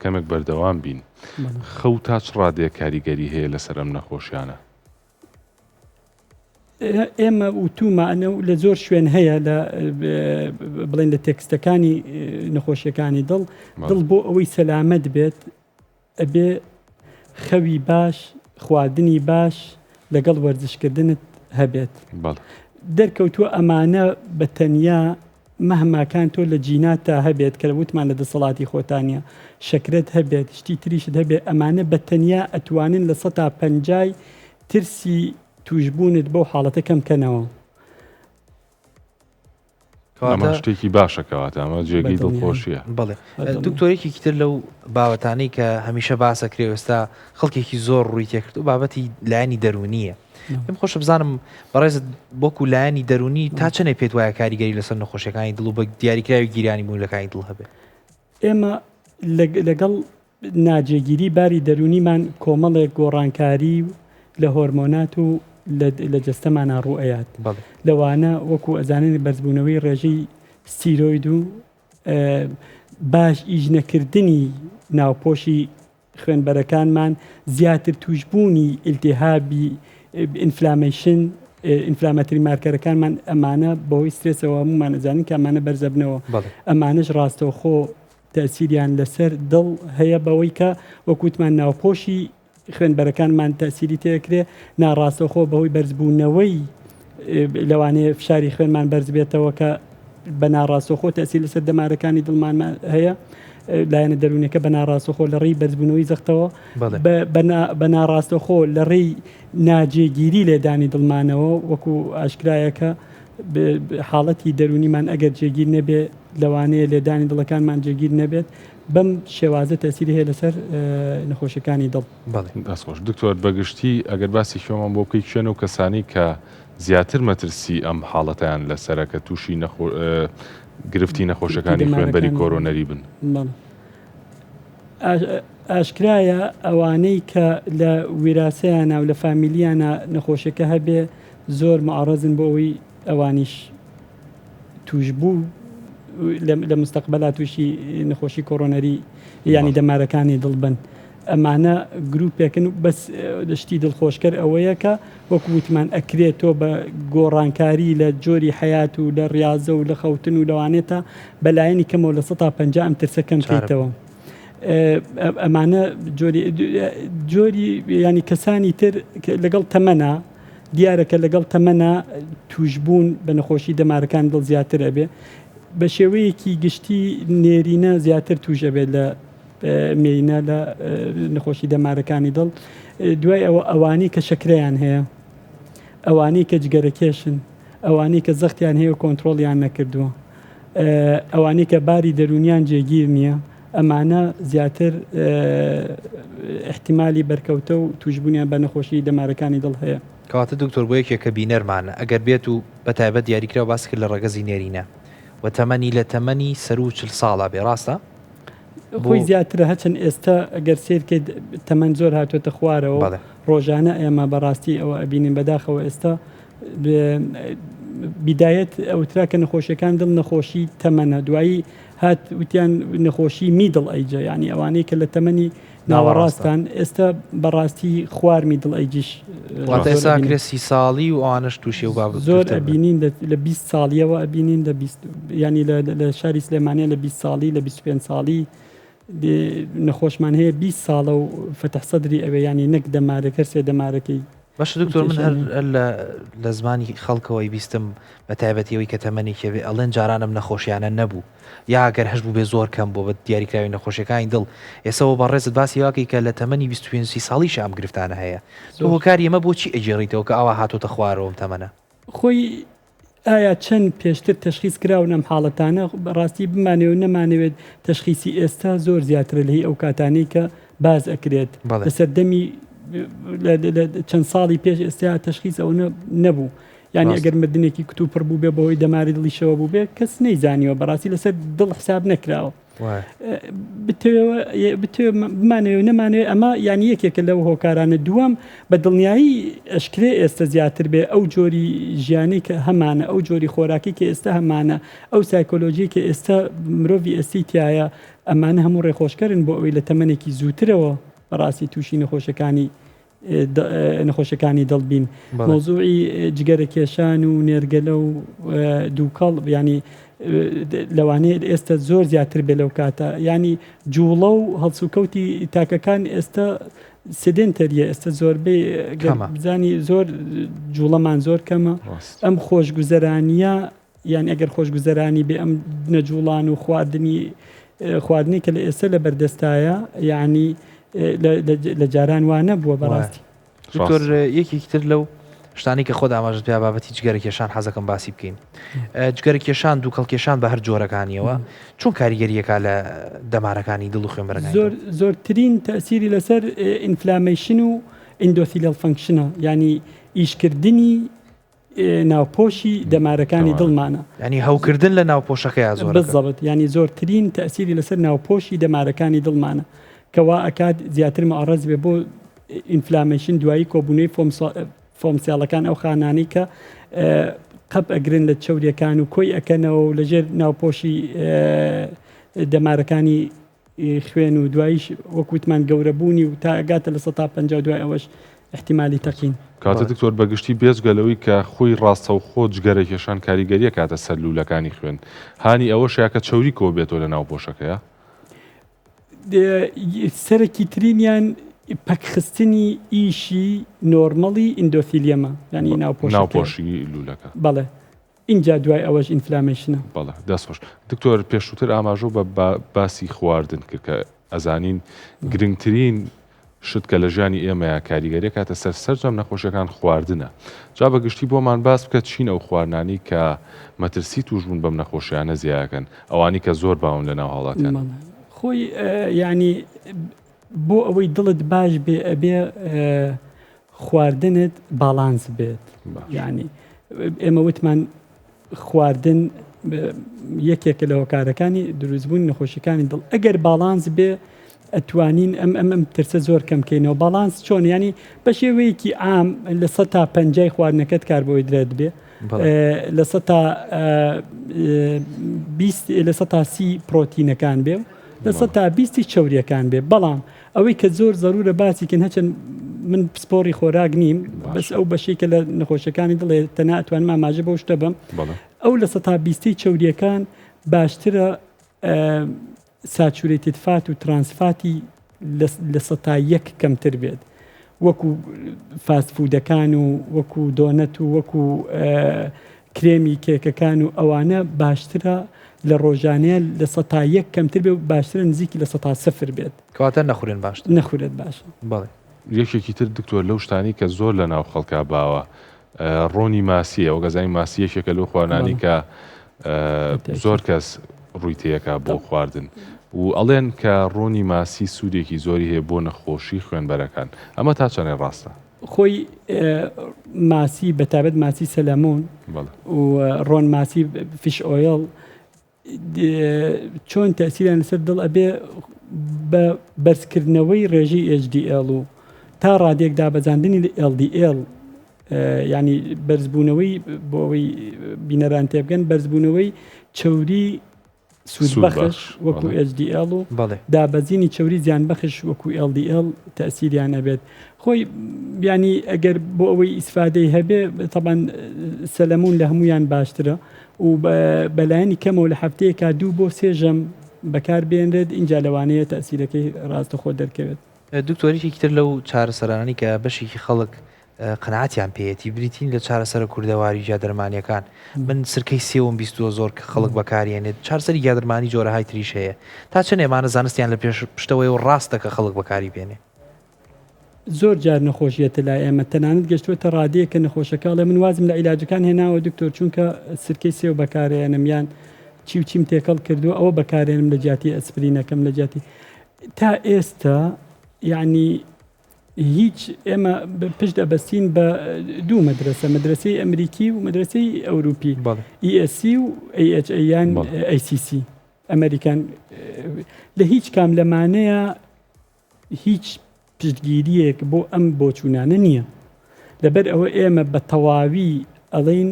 کەمێک بەردەوام بین خەو تا چ ڕادەیەک کاریگەری هەیە لەسەر ئەم نەخۆشیانە؟ ئێمە وتومانە و لە زۆر شوێن هەیە لە بڵێن لە تێکستەکانی نەخۆشیەکانی دڵ دڵ بۆ ئەوەی سەلامەت بێت ئەبێ خەوی باش، خواردنی باش لەگەڵ وەرزشکردنت هەبێت. دەرکەوتووە ئەمانە بە تەنیا مەهما کان تۆ لە جیناتتا هەبێت کە وتمان لە دەسەڵاتی خۆتا نیە، شەکرەت هەبێت، شتی تریشت هەبێت ئەمانە بە تەنیا ئەتوانن لە سەتا پەنجای ترسی تووشبوونت بەو حاڵەتە کەم کەنەوە. ئەمە شتێکی باشە کەواتە ئەمە جێگەی دڵخۆشیە. بەڵێ دکتۆر یەکێکی تر لەو بابەتانەی کە هەمیشە باسە کرێ ئێستا خەڵکێکی زۆر ڕووی تێکرد و بابەتی لایەنی دەرونیە پێم خۆشە بزانم بەڕێزت وەکو لایەنی دەرونی تا چەندێ پێت وایە کاریگەری لەسەر نەخۆشیەکانی دڵ و بە دیاریکراوی گیرانی مولەکانی دڵ هەبێ؟ ئێمە لەگەڵ ناجێگیری باری دەروونیمان کۆمەڵێک گۆڕانکاری لە هۆرمۆنات و لە جەستەمانا ڕوو ئەیات لەوانە وەکو ئەزانین بەرزبوونەوەی ڕێژەی ستیرۆید و باش ئیش نەکردنی ناوپۆشی خوێنبەرەکانمان زیاتر توشبوونی ئیلتیهابی inflammation inflammatory marker ەکانمان ئەمانە بەهۆی سترێسەوە هەمومان ئەزانین کە ئەمانە بەرزەبنەوە ئەمانەش ڕاستەوخۆ تەئسیریان لەسەر دڵ هەیە بەوەی کە وەک وتمان ناوپۆشی خوێنبەرەکانمان تەئسیری تێکرێ ناڕاستەوخۆ بەهۆی بەرزبوونەوەی لەوانەیە فشاری خوێنمان بەرز بێتەوە کە بە ناڕاستەوخۆ تەئسیر لەسەر دەمارەکانی دڵمان هەیە لایەنە دەروونەکە بە ناڕاستەخۆ لە ڕێی بەرزبوونەوەی زەختەوە بە ناڕاستەخۆ لە ڕێی ناجێگیری لێدانی دڵمانەوە وەکو ئاشکرایەکە حاڵەتی دەروونیمان ئەگەر جێگیر نەبێ لەوانەیە لێدانی دڵەکانمان جێگیر نەبێت بەم شێوازە تەسیری هەیە لەسەر نەخۆشیەکانی دڵ. بەڵێ دەست خۆش دکتۆر بەگشتی ئەگەر باسی کوێمان بۆ بکەی کێن ئەو کەسانەی کە زیاتر مەترسی ئەم حاڵەتەیان لەسەرە کە تووشی نەخۆ. گرفتی نەخۆشیەکانی خوێنبەری کۆرۆنەری بن؟ ئاشکرایە ئەوانەی کە لە ویراسەیانە و لە فامیلیانە نەخۆشیەکە هەبێ زۆر معڕەزن بۆ ئەوەی ئەوانیش تووشبوو لە مستەقبەلا تووشی نەخۆشی کۆرۆنەری یانی دەمارەکانی دڵ بن. ئەمانە گروپێکن بەس شتی دڵخۆشکەر ئەوەیە کە وەکو وتمان ئەکرێت تۆ بە گۆڕانکاری لە جۆری حەیات و لە ڕاضە و لە خەوتن و لەوانێتە بەلایەنی کەمەوە 50% ئەم ترسە کەم کەیتەوە. ئەمانە جۆری جۆری ینی کەسانی تر لەگەڵ تەمەنا دیارە کە لەگەڵ تەمەنا تووشبوون بە نەخۆشی دەمارەکان دڵ زیاتر ئەبێ بە شێوەیەکی گشتی نێرینە زیاتر توش ئەبێت لە مێینە لە نەخۆشی دەمارەکانی دڵ دوای ئەوە ئەوانەی کە شەکرەیان هەیە ئەوانەی کە جگەرەکێشن ئەوانەی کە زەختیان هەیە و کۆنتترۆلیان نەکردووە ئەوانەی کە باری دەرونیان جێگیر نییە ئەمانە زیاتر ئیحتیمالی بەرکەوتە و تووشبوونیان بە نەخۆشیی دەمارەکانی دڵ هەیە. کەواتە دکتۆر بۆ یەکێک کە بینەرمانە ئەگەر بێت و بە تایبەت دیاریکراو باست کرد لە ڕەگەزی نێرینە و تەمەنی لە تەمەنی سەروو 40 ساڵە بێ ڕاستە؟ بۆ خۆی زیاترە هەچەند ئێستا گەر سەیر کەیت تەمەن زۆر هاتووەتە خوارەوە و بەڵێ. ڕۆژانە ئێمە بەڕاستی ئەوە ئەبینین بەداخەوە ئێستا بیدایەت ئەوترا کە نەخۆشیەکان دڵ نەخۆشی تەمەنە دوایی هات وتیان نەخۆشی middle age ە یعنی ئەوانەی کە لە تەمەنی ناوەڕاستان ئێستا بەڕاستی خوار middle age یش واتە ئێستا کرێ سی ساڵی و ئەوانەش تووشی و باب زۆر ئەبینین لە 20 ساڵیەوە ئەبینین لە 20 ینی لە شاری سلێمانە لە 20 ساڵی لە 25 ساڵی نەخۆشمان هەیە 20 ساڵە و فەتح سەدری ئەوێ ینی نەک دەمارەکە سێ دەمارەکەی باشە دکتۆر من هەر لە زمانی خەڵکەوەی بیستم بە تایبەتی ئەوەی کە تەمەنێکی هەبێ ئەڵێن جاران ئەم نەخۆشیانە نەبوو یا گەر هەش بووبێ زۆر کەم بووە بە دیاریکراوی نەخۆشیەکانی دڵ ئێسەوە بەڕێزت باسی واکەی کە لە تەمەنی 25 سی ساڵیشا ئەم گرفتانە هەیە تۆ هۆکاری ئەمە بۆچی ئەگێڕیتەوە کە ئاوا هاتۆتە خوارەوە ئەم تەمەنە؟ خۆی ئایا چەند پێشتر تەشخیس کراون ئەم حاڵەتانە؟ بەڕاستی بمانەوێت و نەمانەوێت تەشخیسی ئێستا زۆر زیاترە لە هی ئەو کاتانەی کە باس ئەکرێت لە سەردەمی چەند ساڵی پێش ئێستا تەشخیس ئەوە نەبوو یعنی ئەگەر مردنێکی کتوپڕ بوو بێ بەهۆی دەماری دڵیشەوە بوو بێ کەس نەیزانیوە بەڕاستی لەسەر دڵ حساب نەکراوە بمانەوێ نەمانەوێ ئەمە یانی یەکێکە لەو هۆکارانە دووەم بە دڵنیایی ئەشکرێ ئێستا زیاتر بێ ئەو جۆری ژیانی کە هەمانە ئەو جۆری خۆراکی کە ئێستا هەمانە ئەو سایکۆلۆژی کە ئێستا مرۆڤی ئێستی تایە ئەمانە هەموو ڕێخۆشکەرن بۆ ئەوەی لە تەمەنێکی زووترەوە بەڕاستی تووشی نەخۆشەکانی نەخۆشەکانی دڵ بین مەوزوعی جگەرە کێشان و نێرگەلە و دووکەڵ ینی لەوانەیە ئێستا زۆر زیاتر بێ لەو کاتە ینی جوڵە و هەڵسوکەوتی تاکەکان ئێستا sedentary یە ئێستا زۆربەی بزانی زۆر جوڵەمان زۆر کەمە ئەم خۆشگوزەرانیە یان ئەگەر خۆشگوزەرانی بێ ئەم نەجوڵان و خواردنی خواردنی کە لە ئێستا لە بەردەستایە یعنی لە جاران وا نەبووە بەڕاستی. دکتۆر یەکێکی تر لەو شتانی کە خۆت ئاماژەت پێ بابەتی جگەرە کێشان حەزەکەم باسی بکەین جگەرە کێشان دووکەڵ کێشان بە هەر جۆرەکانیەوە چۆن کاریگەریەکە لە دەمارەکانی دڵ و خوێنبەرەکان زۆر زۆرترین تەسیری لەسەر inflammation و endothelial function ە ینی ئیشکردنی ناوپۆشی دەمارەکانی دڵمانە. یانی هەوکردن لە ناوپۆشەکەیا زۆر ئەکات. بالضبط یانی زۆرترین تەئسیری لەسەر ناوپۆشی دەمارەکانی دڵمانە کە وا ئەکات زیاتر معرض بێ بۆ inflammation دوایی کۆبوونەوەی foam foam cell ەکان ئەو خانانەی کە قەپ ئەگرن لە چەوریەکان و کۆی ئەکەنەوە و لەژێر ناوپۆشی دەمارەکانی خوێن و دواییش وەک وتمان گەورەبوونی و تا ئەگاتە 50% دوای ئەوەش ئیحتیمالی تەقین. کاتە دکتۆر بەگشتی بێجگە لەوەی کە خۆی ڕاستەوخۆ جگەرە کێشان کاریگەری ئەکاتە سەر لوولەکانی خوێن هانی ئەوەشە کە چەوری کۆبێتەوە لە ناو پۆشەکەیا؟ سەرەکی ترینیان پەکخستنی ئیشی normal ی endothelium ە یانی ناوپۆشەکەی. ناوپۆشی لوولەکە. بەڵێ ئینجا دوای ئەوەش inflammation ە. بەڵێ دەست خۆش دکتۆر پێشووتر ئاماژەو بە باسی خواردن کرد کە ئەزانین گرنگترین شت کە لە ژیانی ئێمەیە کاریگەری کاتە سەر سەرجەم نەخۆشیەکان خواردنە جا بە گشتی بۆمان باس بکە چین ئەو خواردنانی کە مەترسی توشبوون بەم نەخۆشیانە زیاکەن ئەوانی کە زۆر باون لە ناو هاوڵاتیان. خۆی یانی بۆ ئەوەی دڵت باش بێ ئەبێ خواردنت باڵانس بێت یعنی ئێمە وتمان خواردن یەکێکە لە هۆکارەکانی دروستبوونی نەخۆشیەکانی دڵ ئەگەر باڵانس بێ ئەتوانین ئەم ئەم ئەم ترسە زۆر کەم کەینەوە باڵانس چۆن ینی بە شێوەیەکی عام لە سە تا پەنجای خواردنەکەت کاربۆیدرێت بێ لە سە تا 20 لە سە تا سی پرۆتینەکان بێ و لە سە تا بیستی چوریەکان بێ بەڵام ئەوەی کە زۆر زەرورە باسی کەن هەچەند من پسپۆڕی خۆراک نیم بەس ئەو بەشەی کە لە نەخۆشیەکانی دڵێ تەنها ئەتوانم ئاماژە بەو شتە بەم ئەو لە سەتا بیستی چەوریەکان باشترە saturated fat و trans fat ی لە سەتا یەک کەمتر بێت وەکو fast food ەکان و وەکو دۆنەت و وەکو کرێمی کێکەکان و ئەوانە باشترە لە ڕۆژانەیە 1% کەمتر بێ و باشترە نزیکی 0% بێت. کەواتە نەخورێن باشترە. نەخورێت باشە. بەڵێ. یەکێکی تر دکتۆر لەو شتانەی کە زۆر لە ناو خەڵکا باوە ڕۆنی ماسیە وەک ئەزانین ماسی یەکێکە لەو خواردنانەی کە زۆر کەس ڕووی تێیەکا بۆ خواردن و ئەڵێن کە ڕۆنی ماسی سوودێکی زۆری هەیە بۆ نەخۆشی خوێنبەرەکان ئەمە تا چەندێ ڕاستە؟ خۆی ماسی بەتابەت ماسی سەلەمۆن و ڕۆن ماسی fish oil چۆن تەسیریان لەسەر دڵ ئەبێ بە بەرزکردنەوەی ڕێژەی HDL و تا ڕادێک دابەزاندنی LDL ینی بەرزبوونەوەی بۆ ئەوەی بینەران تێبگەن بەرزبوونەوەی چەوری سوودبەخش وەکو HDL و دابەزینی چەوری زیانبەخش وەکو LDL تەسیریان ئەبێت خۆی بیانی ئەگەر بۆ ئەوەی ئیسفادەی هەبێ تەبان سەلەمون لە هەمویان باشترە و بەلایەنی کەمەوە لە هەفتەیەکا دوو بۆ سێ ژەم بەکار بێنرێت ئینجا لەوانەیە تەئسیرەکەی ڕاستەخۆ دەرکەوێت. دکتۆر یەکێکی تر لەو چارەسەرانەی کە بەشێکی خەڵک قەناعەتیان پێیەتی بریتین لە چارەسەرە کوردەواری گیادەرمانیەکان من سرکەی سێوم بیستووە زۆر کە خەڵک بەکاریێنێت چارەسەری گیادەرمانی جۆرەهای تریش هەیە تا چەند ئێمانە زانستیان لە پێش پشتەوەی و ڕاستە کە خەڵک بەکاری بێنێ؟ زۆر جار نەخۆش یەتە لای ئێمە تەنانەت گەشتووەتە ڕادەیەک کە نەخۆشەکە ئەڵێ من وازم لە عیلاجەکان هێناوە دکتۆر چونکە سرکەی سێو بەکارێنم یان چی و چیم تێکەڵ کردووە ئەوە بەکارێنم لە جیاتی ئەسپرینەکەم لە جیاتی تا ئێستا یعنی هیچ ئێمە پشت ئەبەستین بە دوو مەدرسە مەدرسەی ئەمریکی و مەدرسەی ئەوروپی ESC و AHA یان ACC ئەمریکان لە هیچ کام لەمانەیە هیچ پشتگیرییەک بۆ ئەم بۆچوونانە نییە. لەبەر ئەوە ئێمە بە تەواوی ئەڵێین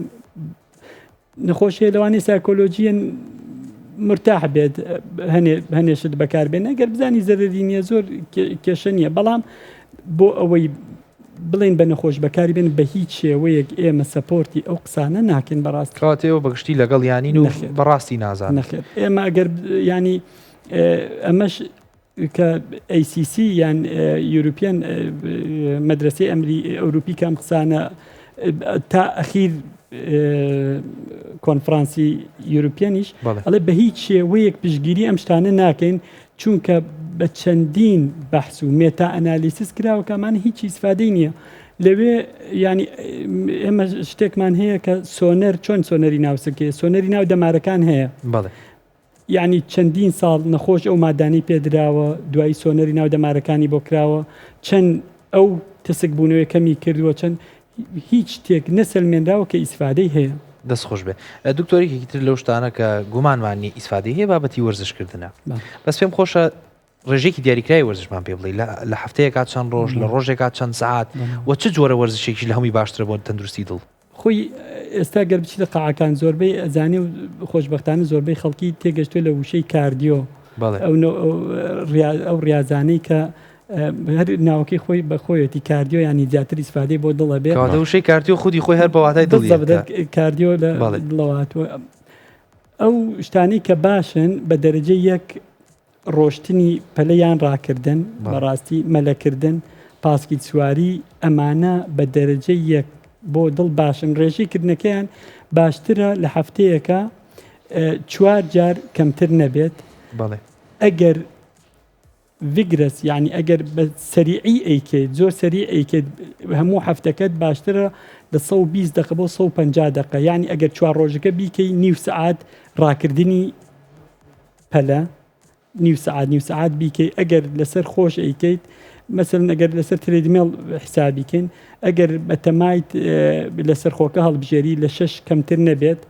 نەخۆش هەیە لەوانەیە سایکۆلۆژییە مرتاح بێت هەنێ هەنێ شت بەکاربێن ئەگەر بزانی زەرەری نییە زۆر کێشە نییە بەڵام بۆ ئەوەی بڵێن بە نەخۆش بەکاری بێن بە هیچ شێوەیەک ئێمە support ی ئەو قسانە ناکەین بەڕاست کەواتە ئێوە بەگشتی لەگەڵ یانین و بەڕاستی نازانن نەخێر ئێمە ئەگەر ینی ئەمەش کە ACC یان European مەدرسەی ئەمری ئەوروپی کە ئەم قسانە تا ئەخیر کۆنفرانسی European یش ئەڵێ بە هیچ شێوەیەک پشتگیری ئەم شتانە ناکەین چونکە بە چەندین بەحس و meta analysis کراوە کامان هیچ ئیسفادەی نییە لەوێ ینی ئێمە شتێکمان هەیە کە سۆنەر چۆن سۆنەری ناوسکێ سۆنەری ناو دەمارەکان هەیە یەعنی چەندین ساڵ نەخۆش ئەو مادانەی پێدراوە دوایی سۆنەری ناو دەمارەکانی بۆ کراوە چەند ئەو تەسک بوونەوەی کەمی کردووە چەند هیچ شتێک نەسەلمێنراوە کە ئیسفادەی هەیە. دەست خۆش بێ دکتۆر یەکێکی تر لەو شتانە کە گومانمان نیە ئیسفادەی هەیە بابەتی وەرزش کردنە بەس پێم خۆشە ڕێژەیەکی دیاریکراوی وەرزشمان پێ بڵێی لە هەفتەیەکا چەند ڕۆژ لە ڕۆژێکا چەند سەعات و چ جۆرە وەرزشێکیش لە هەمووی باشترە بۆ تەندروستی دڵ؟ خۆی ئێستا گەر بچیتە قاعەکان زۆربەی ئەزانێ و خۆشبەختانە زۆربەی خەڵکی تێگەشتووە لە وشەی cardio ئەو ڕیازانەی کە هەر ناوەکەی خۆی بە خۆیەتی cardio ینی زیاتر ئیسفادەی بۆ دڵە بێ وشەی cardio خودی خۆی هەر بە واتای دڵ cardio لە دڵەوە هاتووە ئەو شتانەی کە باشن بە دەرەجە یەک ڕۆشتنی پەلە یان ڕاکردن، بەڕاستی مەلەکردن، پاسکیل سواری، ئەمانە بە دەرەجەی یەک بۆ دڵ باشن، ڕێژەی کردنەکەیان باشترە لە هەفتەیەکا چوار جار کەمتر نەبێت، ئەگەر vigorous یانی ئەگەر بە سەریعی ئەیکەیت زۆر سەریع ئەیکەیت هەموو هەفتەکەت باشترە لە 120 دقە بۆ 150 دقە یانی ئەگەر چوار ڕۆژەکە بیکەی نیو سەعات ڕاکردنی پەلە نیو سەعات نیو سەعات بیکەی ئەگەر لەسەر خۆش ئەیکەیت مەسەلەن ئەگەر لەسەر treadmill حسابی کەین ئەگەر بەتەمایت لەسەر خۆکە هەڵبژێری لە شەش کەمتر نەبێت.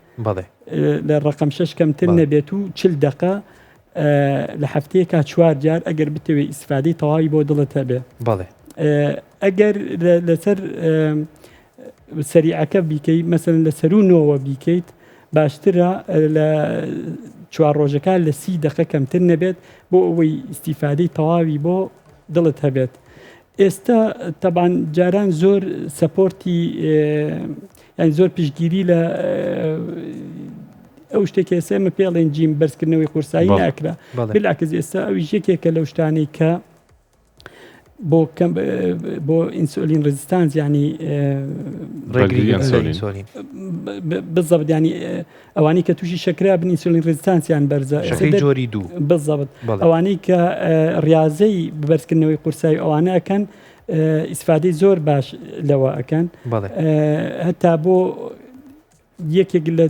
لە ڕقم شش کەمتر نەبێت و چل دقە لە هەفتەیەکا چوار جار ئەگەر بتەوێت ئیسفادەی تەواوی بۆ دڵت هەبێ. ئەگەر لەسەر سەریعەکە بیکەی مەسەن لە سەرو نۆوە بیکەیت باشترە لە چوار ڕۆژەکە لە سی دقە کەمتر نەبێت بۆ ئەوەی ئیسیفادەی تەواوی بۆ دڵت هەبێت. ئێستا تەبان جاران زۆر سەپۆرتی یانی زۆر پشتگیری لە ئەو شتێک ئێستا ئێمە پێڵێن جیم بەرزکردنەوەی قورسایی ناکرا بالعکس ئێستا ئەویش یەکێکە لەو شتانەی کە بۆ کەم بۆ insulin resistance ینی ڕێگری ئینسۆلین بالضبط ینی ئەوانەی کە تووشی شەکرا بن insulin resistance یان بەرزە شەکرەی جۆری دوو بالضبط ئەوانەی کە ڕاضەی بەرزکردنەوەی قورسایی ئەوانە ئەکەن ئیسفادەی زۆر باش لەوە ئەکەن هەتا بۆ یەکێک لە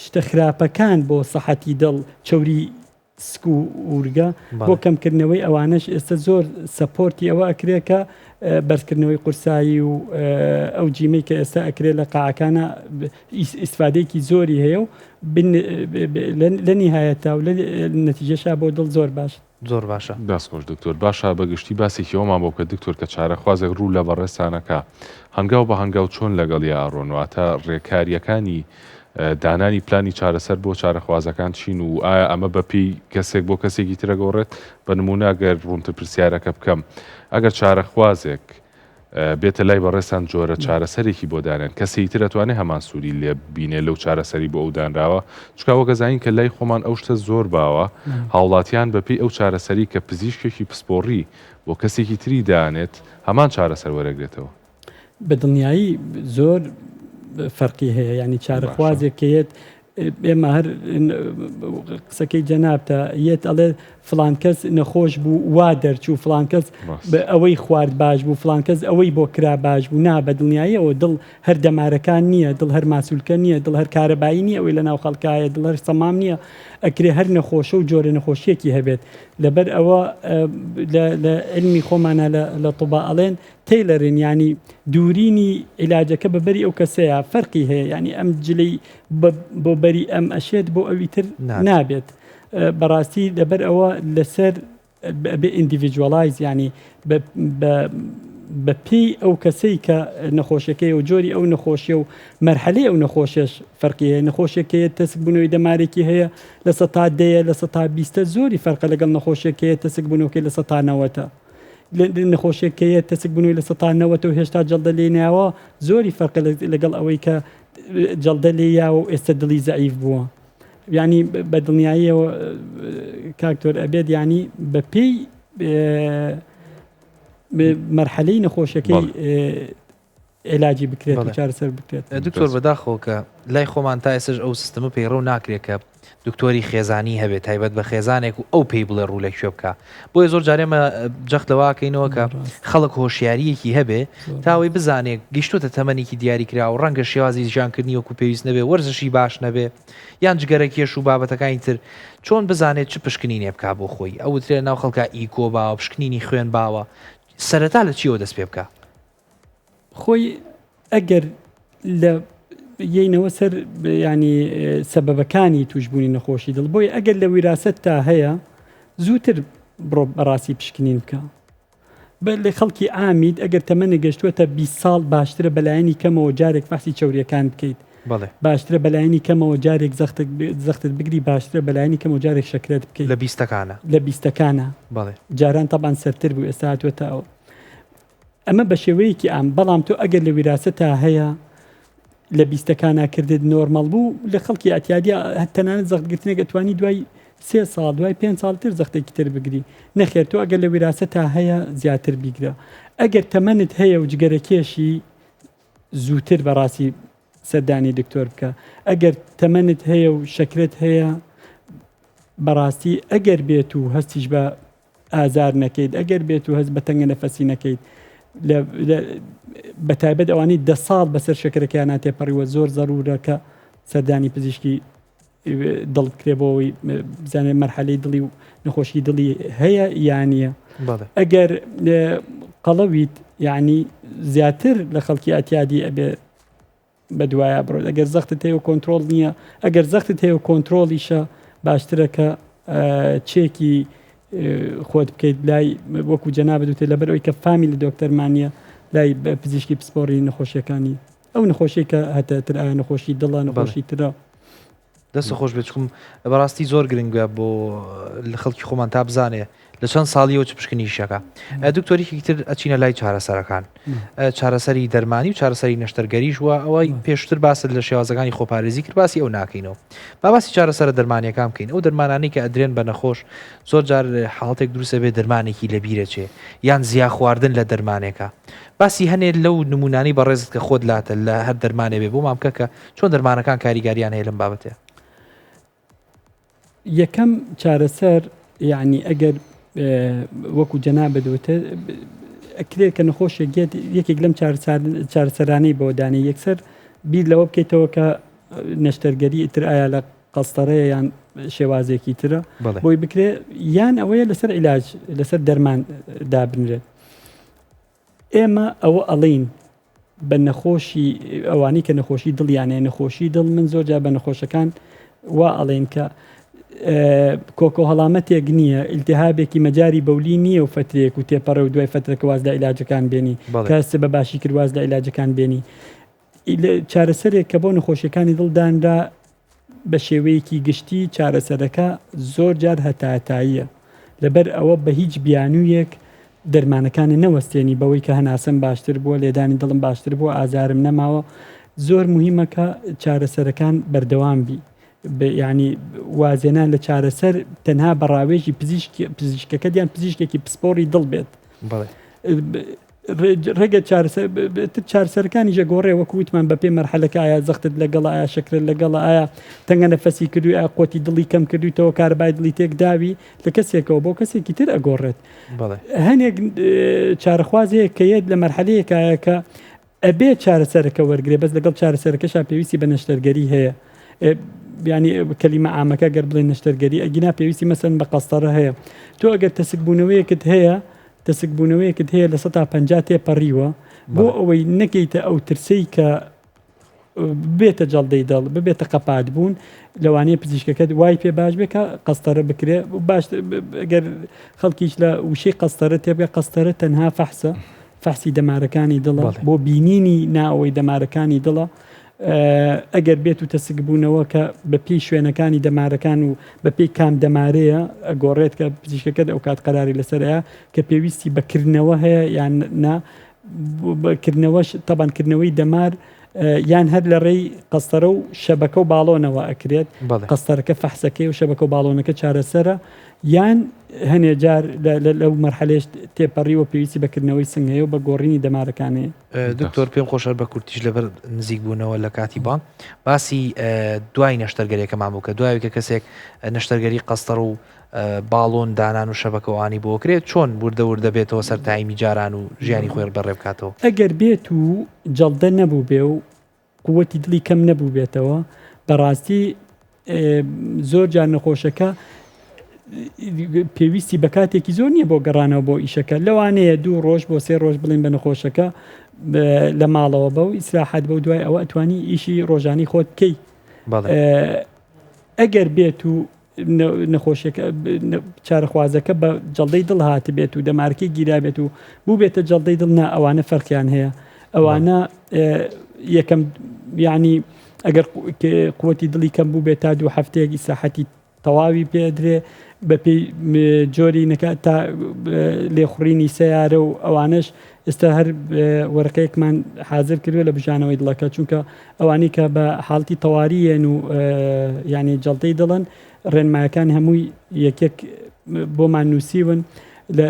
شتە خراپەکان بۆ سەحەتی دڵ چوری سک و ورگە بۆ کەمکردنەوەی ئەوانەش ئێستا زۆر support ی ئەوە ئەکرێ کە بەرزکردنەوەی قورسایی و ئەو جیمەی کە ئێستا ئەکرێت لە قاعەکانە ئیسفادەیەکی زۆری هەیە و لە نیهایەتا و لە نەتیجەشا بۆ دڵ زۆر باش. زۆر باشە. دەست خۆش دکتۆر باشە بە گشتی باسێکی ئەومان بۆ بکە دکتۆر کە چارەخوازێک ڕوو لە بەڕێزتان ئەکا هەنگاو بە هەنگاو چۆن لەگەڵیا ئەڕۆن واتە ڕێکاریەکانی دانانی پلانی چارەسەر بۆ چارەخوازەکان چین و ئایا ئەمە بە پێی کەسێک بۆ کەسێکی تر ئەگۆڕێت بە نمونە گەر ڕوونتر پرسیارەکە بکەم ئەگەر چارەخوازێک بێتە لای بەڕێزتان جۆرە چارەسەرێکی بۆ دانێن کەسێی تر ئەتوانێ هەمان سوودی لێ بینێ لەو چارەسەری بۆ ئەو دانراوە چونکە وەک ئەزانین کە لای خۆمان ئەو شتە زۆر باوە هاوڵاتیان بە پێی ئەو چارەسەری کە پزیشکێکی پسپۆڕی بۆ کەسێکی تری دانێت هەمان چارەسەر وەرەگرێتەوە. بە دڵنیایی زۆر فەرقی هەیە یانی چارەخوازێک کە یەت ئێمە هەر قسەکەی جەنابتە یەت ئەڵێ فلان کەس نەخۆش بوو وا دەرچوو فلان کەس ئەوەی خوارد باش بوو فلان کەس ئەوەی بۆ کرا باش بوو نا بە دڵنیاییەوە دڵ هەر دەمارەکان نییە دڵ هەر ماسولکە نییە دڵ هەر کارەبایی نییە ئەوەی لە ناو خەڵکایە دڵ هەر سەمام نییە ئەکرێ هەر نەخۆشە و جۆرە نەخۆشیەکی هەبێت لەبەر ئەوە لە علمی خۆمانە لە طوبا ئەڵێن tailoring یانی دوورینی عیلاجەکە بە بەری ئەو کەسەیە فەرقی هەیە یانی ئەم جلەی بۆ بەری ئەم ئەشێت بۆ ئەوی تر نابێت بەڕاستی لەبەر ئەوە لەسەر بێ individualize ینی بە پێی ئەو کەسەی کە نەخۆشەکەی و جۆری ئەو نەخۆشیە و مەرحەلەی ئەو نەخۆشیش فەرقی هەیە نەخۆشێک هەیە تەسک بوونەوەی دەمارێکی هەیە لە سەتا دەیە لە سەتا بیستە زۆری فەرقە لەگەڵ نەخۆشێک هەیە تەسک بوونەوەکەی لە سەتا نەوەتە. نەخۆشیەک کە یە تەسک بونەوەی 90% و هێشتا جەڵدە لێی ناوە زۆری فەرقە لەگەڵ ئەوەی کە جەڵدە لێ یاوە و ئێستا دڵی زەعیف بووە یعنی بە دڵنیاییەوە کاکتۆر ئەبێت ینی بە پێی مەرحەلەی نەخۆشیەکەی عیلاجی بکرێت و چارەسەر بکرێت. دکتۆر بەداخەوە کە لای خۆمان تا ئێستاش ئەو سیستمە پەیڕەو ناکرێت کە دکتۆری خێزانی هەبێت تایبەت بە خێزانێک و ئەو پێی بڵێ ڕوو لە کوێ بکە بۆیە زۆر جارێ ئێمە جەخت لەوەکەینەوە کە خەڵک هۆشیاریەکی هەبێ تاوەی بزانێت گەیشتۆتە تەمەنێکی دیاریکراوە ڕەنگە شێوازی ژیانکردنی وەکو پێویست نەبێ وەرزشی باش نەبێ یان جگەرە کێش و بابەتەکانی تر چۆن بزانێت چ پشکنینێ بک بۆ خۆی ئەو وترێ ناو خەڵکە ئیکۆ باوە پشکنینی خوێن باوە سەرەتا لە چیەوە دەست پێ بکە؟ خۆی ئەگەر لە یەینەوە سەر ینی سەبەبەکانی توشببوونی نەخۆشی دڵ بۆی ئەگەر لە ویراست تا هەیە زووتر بڕۆ بەڕاستی پشکنین بکە لە خەڵکی ئامید ئەگەر تەمەنە گەشتووەتە 20 ساڵ باشترە بەلایەنی کەمەوە جارێک فەحسی چوریەکان بکەیت باشترە بەلایەنی کەمەوە جارێک زەختت بگری باشترە بەلایەنی کەمەوە جارێک شەکرەت بکەیت لە بیستەکانە لە بیستەکانە جاران تەبان سەرتر بوو ئێستا هاتووەتە ئەوە ئەمە بە شێوەیەکی عام بەڵام تۆ ئەگەر لە ویراسەتا هەیە لە بیستەکانا کردت نۆرمەڵ بوو لە خەڵکی ئەتیادیا تەنانەت زەختگرتنێک ئەتوانی دوای سێ ساڵ دوای پێ ساڵ تر زەختێکی تر بگری نەخێر تۆ ئەگەر لە ویراسەتا هەیە زیاتر بیگرە ئەگەر تەمەنت هەیە و جگەرە کێشی زووتر بەڕاستی سەردانی دکتۆر بکە ئەگەر تەمەنت هەیە و شەکرت هەیە بەڕاستی ئەگەر بێت و هەستیش بە ئازار نەکەیت ئەگەر بێت و هەست بە تەنگە نەفەسی نەکەیت بە تایبەت ئەوانەی دە ساڵ بەسەر شەکرەکەیانە تێپەڕیوە زۆر زەرورە کە سەردانی پزیشکی دڵ بکرێ بۆ ئەوەی بزانێت مەرحەلەی دڵی و نەخۆشی دڵی هەیە یان نییە ئەگەر قەڵەویت یعنی زیاتر لە خەڵکی ئەتیادی ئەبێ. بە دوایا بڕۆیت ئەگەر زەختت هەیە و کۆنترۆڵ نییە ئەگەر زەختت هەیە و کۆنترۆڵیشە باشترە کە چێکی خۆت بکەیت لای وەکو جەنابت وتت لەبەر ئەوەی کە فامیلی دۆکتەرمان نییە لای پزیشکی پسپۆڕی نەخۆشیەکانی ئەو نەخۆشی کە هەتە تر ئایا نەخۆشی دڵە نەخۆشی ترە. دەست خۆش بێت چکم بەڕاستی زۆر گرنگە بۆ لە خەڵکی خۆمان تا بزانێ لە چەند ساڵیەوە چ پشکنیشەکە دکتۆریکی تر ئەچینە لای چارەسەرەکان چارەسەری دەرمانی و چارەسەری نەشتەرگەریش وە ئەوەی پێشتر باست لە شێوازەکانی خۆپارێزی کرد باسی ئەو ناکەینەوە با باسی چارەسەرە دەرمانیەکان بکەین ئەو دەرمانانەی کە ئەدرێن بە نەخۆش زۆر جار حاڵەتێک دروستە بێ دەرمانێکی لەبیرەچێ یان زیا خواردن لە دەرمانێکە باسی هەنێ لەو نمونانەی بەڕێزت کە خۆت لاتە لە هەر دەرمانێ بێ بۆمان بکە کە چۆن دەرمانەکان کاریگاریان هەیە لەم بابەتەیە؟ یەکەم چارەسەر یعنی ئەگەر وەکو جەنابت وتت ئەکرێت کە نەخۆشێک یەت یەکێک لەم چارەسەرانەی بۆ دانێ یەکسەر بیر لەوە بکەیتەوە کە نەشتەرگەری ئیتر ئایا لە قەستەرەیە یان شێوازێکی ترە بۆی بکرێ یان ئەوەیە لەسەر عیلاج لەسەر دەرمان دابنرێت ئێمە ئەوە ئەڵین بە نەخۆشی ئەوانەی کە نەخۆشی دڵیان هەیە نەخۆشی دڵ من زۆر جار بە نەخۆشەکان وا ئەڵێن کە کۆکۆ هەڵامەتێک نییە ئیلتیهابێکی مەجاری بەولی نییە و فترێک و تێپەڕێ و دوای فترەکە واز لە عیلاجەکان بێنی کەس بە باشی کرد واز لە عیلاجەکان بێنی چارەسەرێک کە بۆ نەخۆشیەکانی دڵ دانرا بە شێوەیەکی گشتی چارەسەرەکە زۆر جار هەتاهەتاییە، لەبەر ئەوە بە هیچ بیانوویەک دەرمانەکانت نەوەستێنی بەوەی کە هەناسەم باشتر بووە، لێدانی دڵم باشتر بووە، ئازارم نەماوە، زۆر موهیمە کە چارەسەرەکان بەردەوام بی، یانی وازهێنان لە چارەسەر تەنها بە ڕاوێژی پزیشک پزیشکەکەت یان پزیشکێکی پسپۆڕی دڵ بێت. بەڵێ. ڕێگە چارەسەرەکانیش ئەگۆڕێ وەکو وتمان بەپێی مەرحەلەکە ئایا زەختت لەگەڵە ئایا شەکرت لەگەڵە ئایا تەنگە نەفەسی کردووی ئایا قوتی دڵی کەم کردوویتەوە کارەبای دڵی تێک داوی لە کەسێکەوە بۆ کەسێکی تر ئەگۆڕێت هەنێک چارەخواز هەیە کە یەت لە مەرحەلەیەکایە کە ئەبێ چارەسەرەکە وەرگێ بەس لەگەڵ چارەسەرەکەشا پێویستی بە نەشتەرگەری هەیە بیانی کەلیمە عامەکە گەر بڵێن نەشتەرگەری ئەگینا پێویستی مەسەن بە قەستەرە هەیە تۆ ئەگەر تەسکبوونەوەیەکت هەیە تەسکبوونەوەیەکت هەیە 50% تێپەڕیوە بۆ ئەوەی نەگەیتە ئەو ترسەی کە ببێتە جەڵدەی دڵ ببێتە قەپات بوون لەوانەیە پزیشکەکەت وای پێ باش بێ کە قەستەرە بکرێ باش گەر خەڵکیش لە وشەی قەستەرە تێبگە قەستەرە تەنها فەحسە فەحسی دەمارەکانی دڵە بۆ بینینی ناوەی دەمارەکانی دڵە ئەگەر بێت و تەسک بوونەوە کە بە پێی شوێنەکانی دەمارەکان و بە پێی کام دەمارەیە ئەگۆڕێت کە پزیشکەکەت ئەو کات قەراری لەسەرەیە کە پێویستی بە کردنەوە هەیە یان نا کردنەوەش تەبان کردنەوەی دەمار یان هەر لە ڕێی قەستەرە و شەبەکە و باڵۆنەوە ئەکرێت قەستەرەکە فەحسەکەی و شەبەکە و باڵۆنەکە چارەسەرە یان هەنێ جار لەو مەرحەلەیەش تێپەڕیوە پێویستی بە کردنەوەی سنگ هەیە و بە گۆڕینی دەمارەکان هەیە. دکتۆر پێم خۆشە بە کورتیش لەبەر نزیک بوونەوە لە کاتی بانگ باسی دوای نەشتەرگەریەکەمان بوو کە دوای کە کەسێک نەشتەرگەری قەستەڕ و باڵۆن دانان و شەبەکەوانی بۆ کرێت چۆن وردە وردە بێتەوە سەر تایمی جاران و ژیانی خۆی بەڕێ بکاتەوە. ئەگەر بێت و جەڵدە نەبووبێ و قوتی دڵی کەم نەبووبێتەوە بەڕاستی زۆر جار نەخۆشەکە پێویستی بە کاتێکی زۆر نییە بۆ گەڕانەوە بۆ ئیشەکە لەوانەیە دوو ڕۆژ بۆ سێ ڕۆژ بڵێن بە نەخۆشەکە لە ماڵەوە بە و ئیسراحەت بە دوای ئەوە ئەتوانی ئیشی ڕۆژانی خۆت بکەیت ئەگەر بێت و نەخۆشیەکە چارەخوازەکە بە جەڵدەی دڵ هاتبێت و دەمارکەی گیرابێت و بووبێتە جەڵدەی دڵ نا ئەوانە فەرقیان هەیە ئەوانە یەکەم یعنی ئەگەر قوتی دڵی کەم بوو بێت تا دوو هەفتەیەک ئیسراحەتی تەواوی پێدرێ بەپێی جۆری نەکە تا لێخوڕینی سیارە و ئەوانەش ئێستا هەر وەرەقەیەکمان حازر کردووە لە بژانەوەی دڵەکە چونکە ئەوانەی کە بە حاڵتی تەواریەن و یعنی جەڵتەی دڵن ڕێنمایەکان هەمووی یەکێک بۆمان نووسیون لە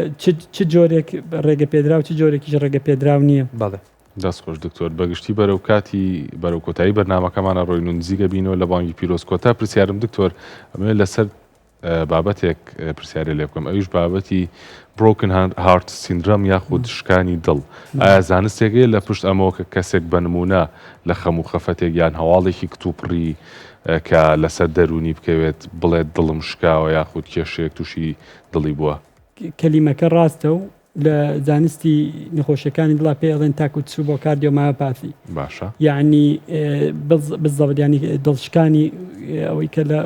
چ جۆرێک ڕێگە پێدراو چ جۆرێکیش ڕێگە پێدراو نییە. بەڵێ. دەست خۆش دکتۆر بەگشتی بەرەو کاتی بەرەو کۆتایی بەرنامەکەمانە ڕۆین و نزیکە بینەوە لە بانگی پیرۆز کۆتا پرسیارم دکتۆر ئەمەوێت لەسەر بابەتێک پرسیارێ لێ بکەم ئەویش بابەتی Broken Heart Syndrome یاخود شکانی دڵ ئایا زانستێک هەیە لە پشت ئەمەوە کە کەسێک بە نمونە لە خەم و خەفەتێک یان هەواڵێکی کتوپڕی کە لەسەر دەروونی بکەوێت بڵێت دڵم شکاوە یاخود کێشەیەک تووشی دڵی بووە؟ کەلیمەکە ڕاستە و. لە زانستی نەخۆشیەکانی دڵا پێی ئەڵێن takotsubo cardiomyopathy باشە یعنی بالضبط یعنی دڵشکانی ئەوەی کە لە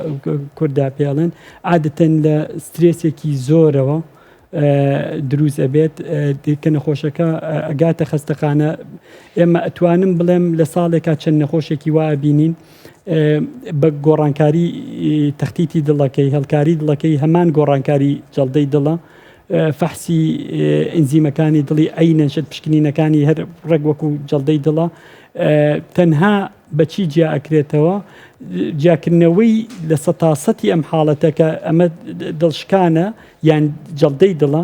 کوردا پێ ئەڵێن عادەتەن لە سترێسێکی زۆرەوە دروست ئەبێت کە نەخۆشەکە ئەگاتە خەستەخانە ئێمە ئەتوانم بڵێم لە ساڵێکا چەند نەخۆشێکی وا بینین بە گۆڕانکاری تەختیتی دڵەکەی هێڵکاری دڵەکەی هەمان گۆڕانکاری جەڵدەی دڵە فەحسی ئینزیمەکانی دڵی عەینەن شت پشکنینەکانی هەر ڕێک وەکو جەڵدەی دڵە تەنها بەچی جیا ئەکرێتەوە جیاکردنەوەی لە سەتاسەتی ئەم حاڵەتە کە ئەمە دڵشکانە یان جەڵدەی دڵە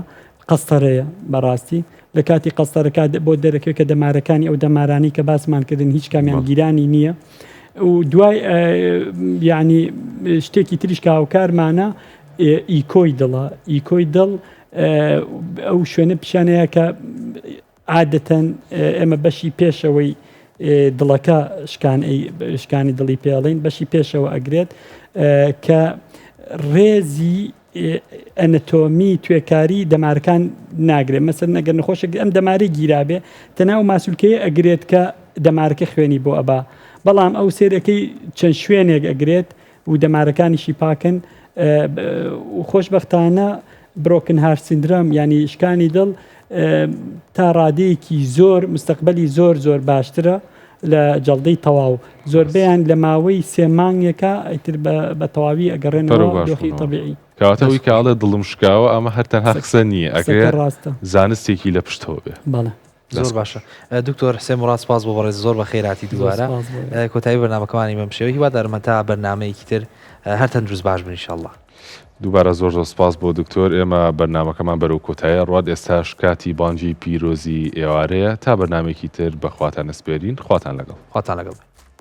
قەستەرەیە بەڕاستی لە کاتی قەستەرەکە بۆ دەرەکەوێت کە دەمارەکانی ئەو دەمارانی کە باسمان کردن هیچ کامیان گیرانی نییە و دوای یعنی شتێکی تریش کە هاوکارمانە ئیکۆی دڵە، ئیکۆی دڵ ئەو شوێنە پیشانەیە کە عادەتەن ئێمە بەشی پێشەوەی دڵەکە شکان شکانی دڵی پێڵین بەشی پێشەوە ئەگرێت کە ڕێزی ئەنەتۆمی توێکاری دەمارەکان ناگرێت مەسەر نەگەر نەخۆشێک ئەم دەماری گیرابێ تەنها و ماسولکەیە ئەگرێت کە دەمارەکە خوێنی بۆ ئەبا بەڵام ئەو سێرەکەی چەند شوێنێک ئەگرێت و دەمارەکانیشی پاکن و خۆشبەختانە broken heart syndrome یانی شکانی دڵ تا ڕادەیەکی زۆر مستەقبەلی زۆر زۆر باشترە لە جەڵدەی تەواو زۆربەیان لە ماوەی سێ مانگێکە ئیتر بە تەواوی ئەگەڕێنەوە دۆخی تەبیعی. کەواتە ئەوی کە ئەڵێ دڵم شکاوە ئەمە هەر تەنها قسە نییە ئەکرێ زانستێکی لە پشتەوە بێ. بەڵێ. زۆر باشە دکتۆر حسێن موراد سپاس بۆ بەڕێز زۆر بەخێراتی دووبارە کۆتایی بەرنامەکەمانی بەم شێوە هیوادارم هەتا بەرنامەیەکی تر هەر تەندروست باش بن ئینشاءاللە. دووبارە زۆر زۆر سپاس بۆ دکتۆر ئێمە بەرنامەکەمان بەرەو کۆتایی ئەڕوات ئێستاش کاتی بانگی پیرۆزی ئێوارەیە تا بەرنامەیەکی تر بە خواتان ئەسپێرین خواتان لەگەڵ. خواتان لەگەڵ بێ.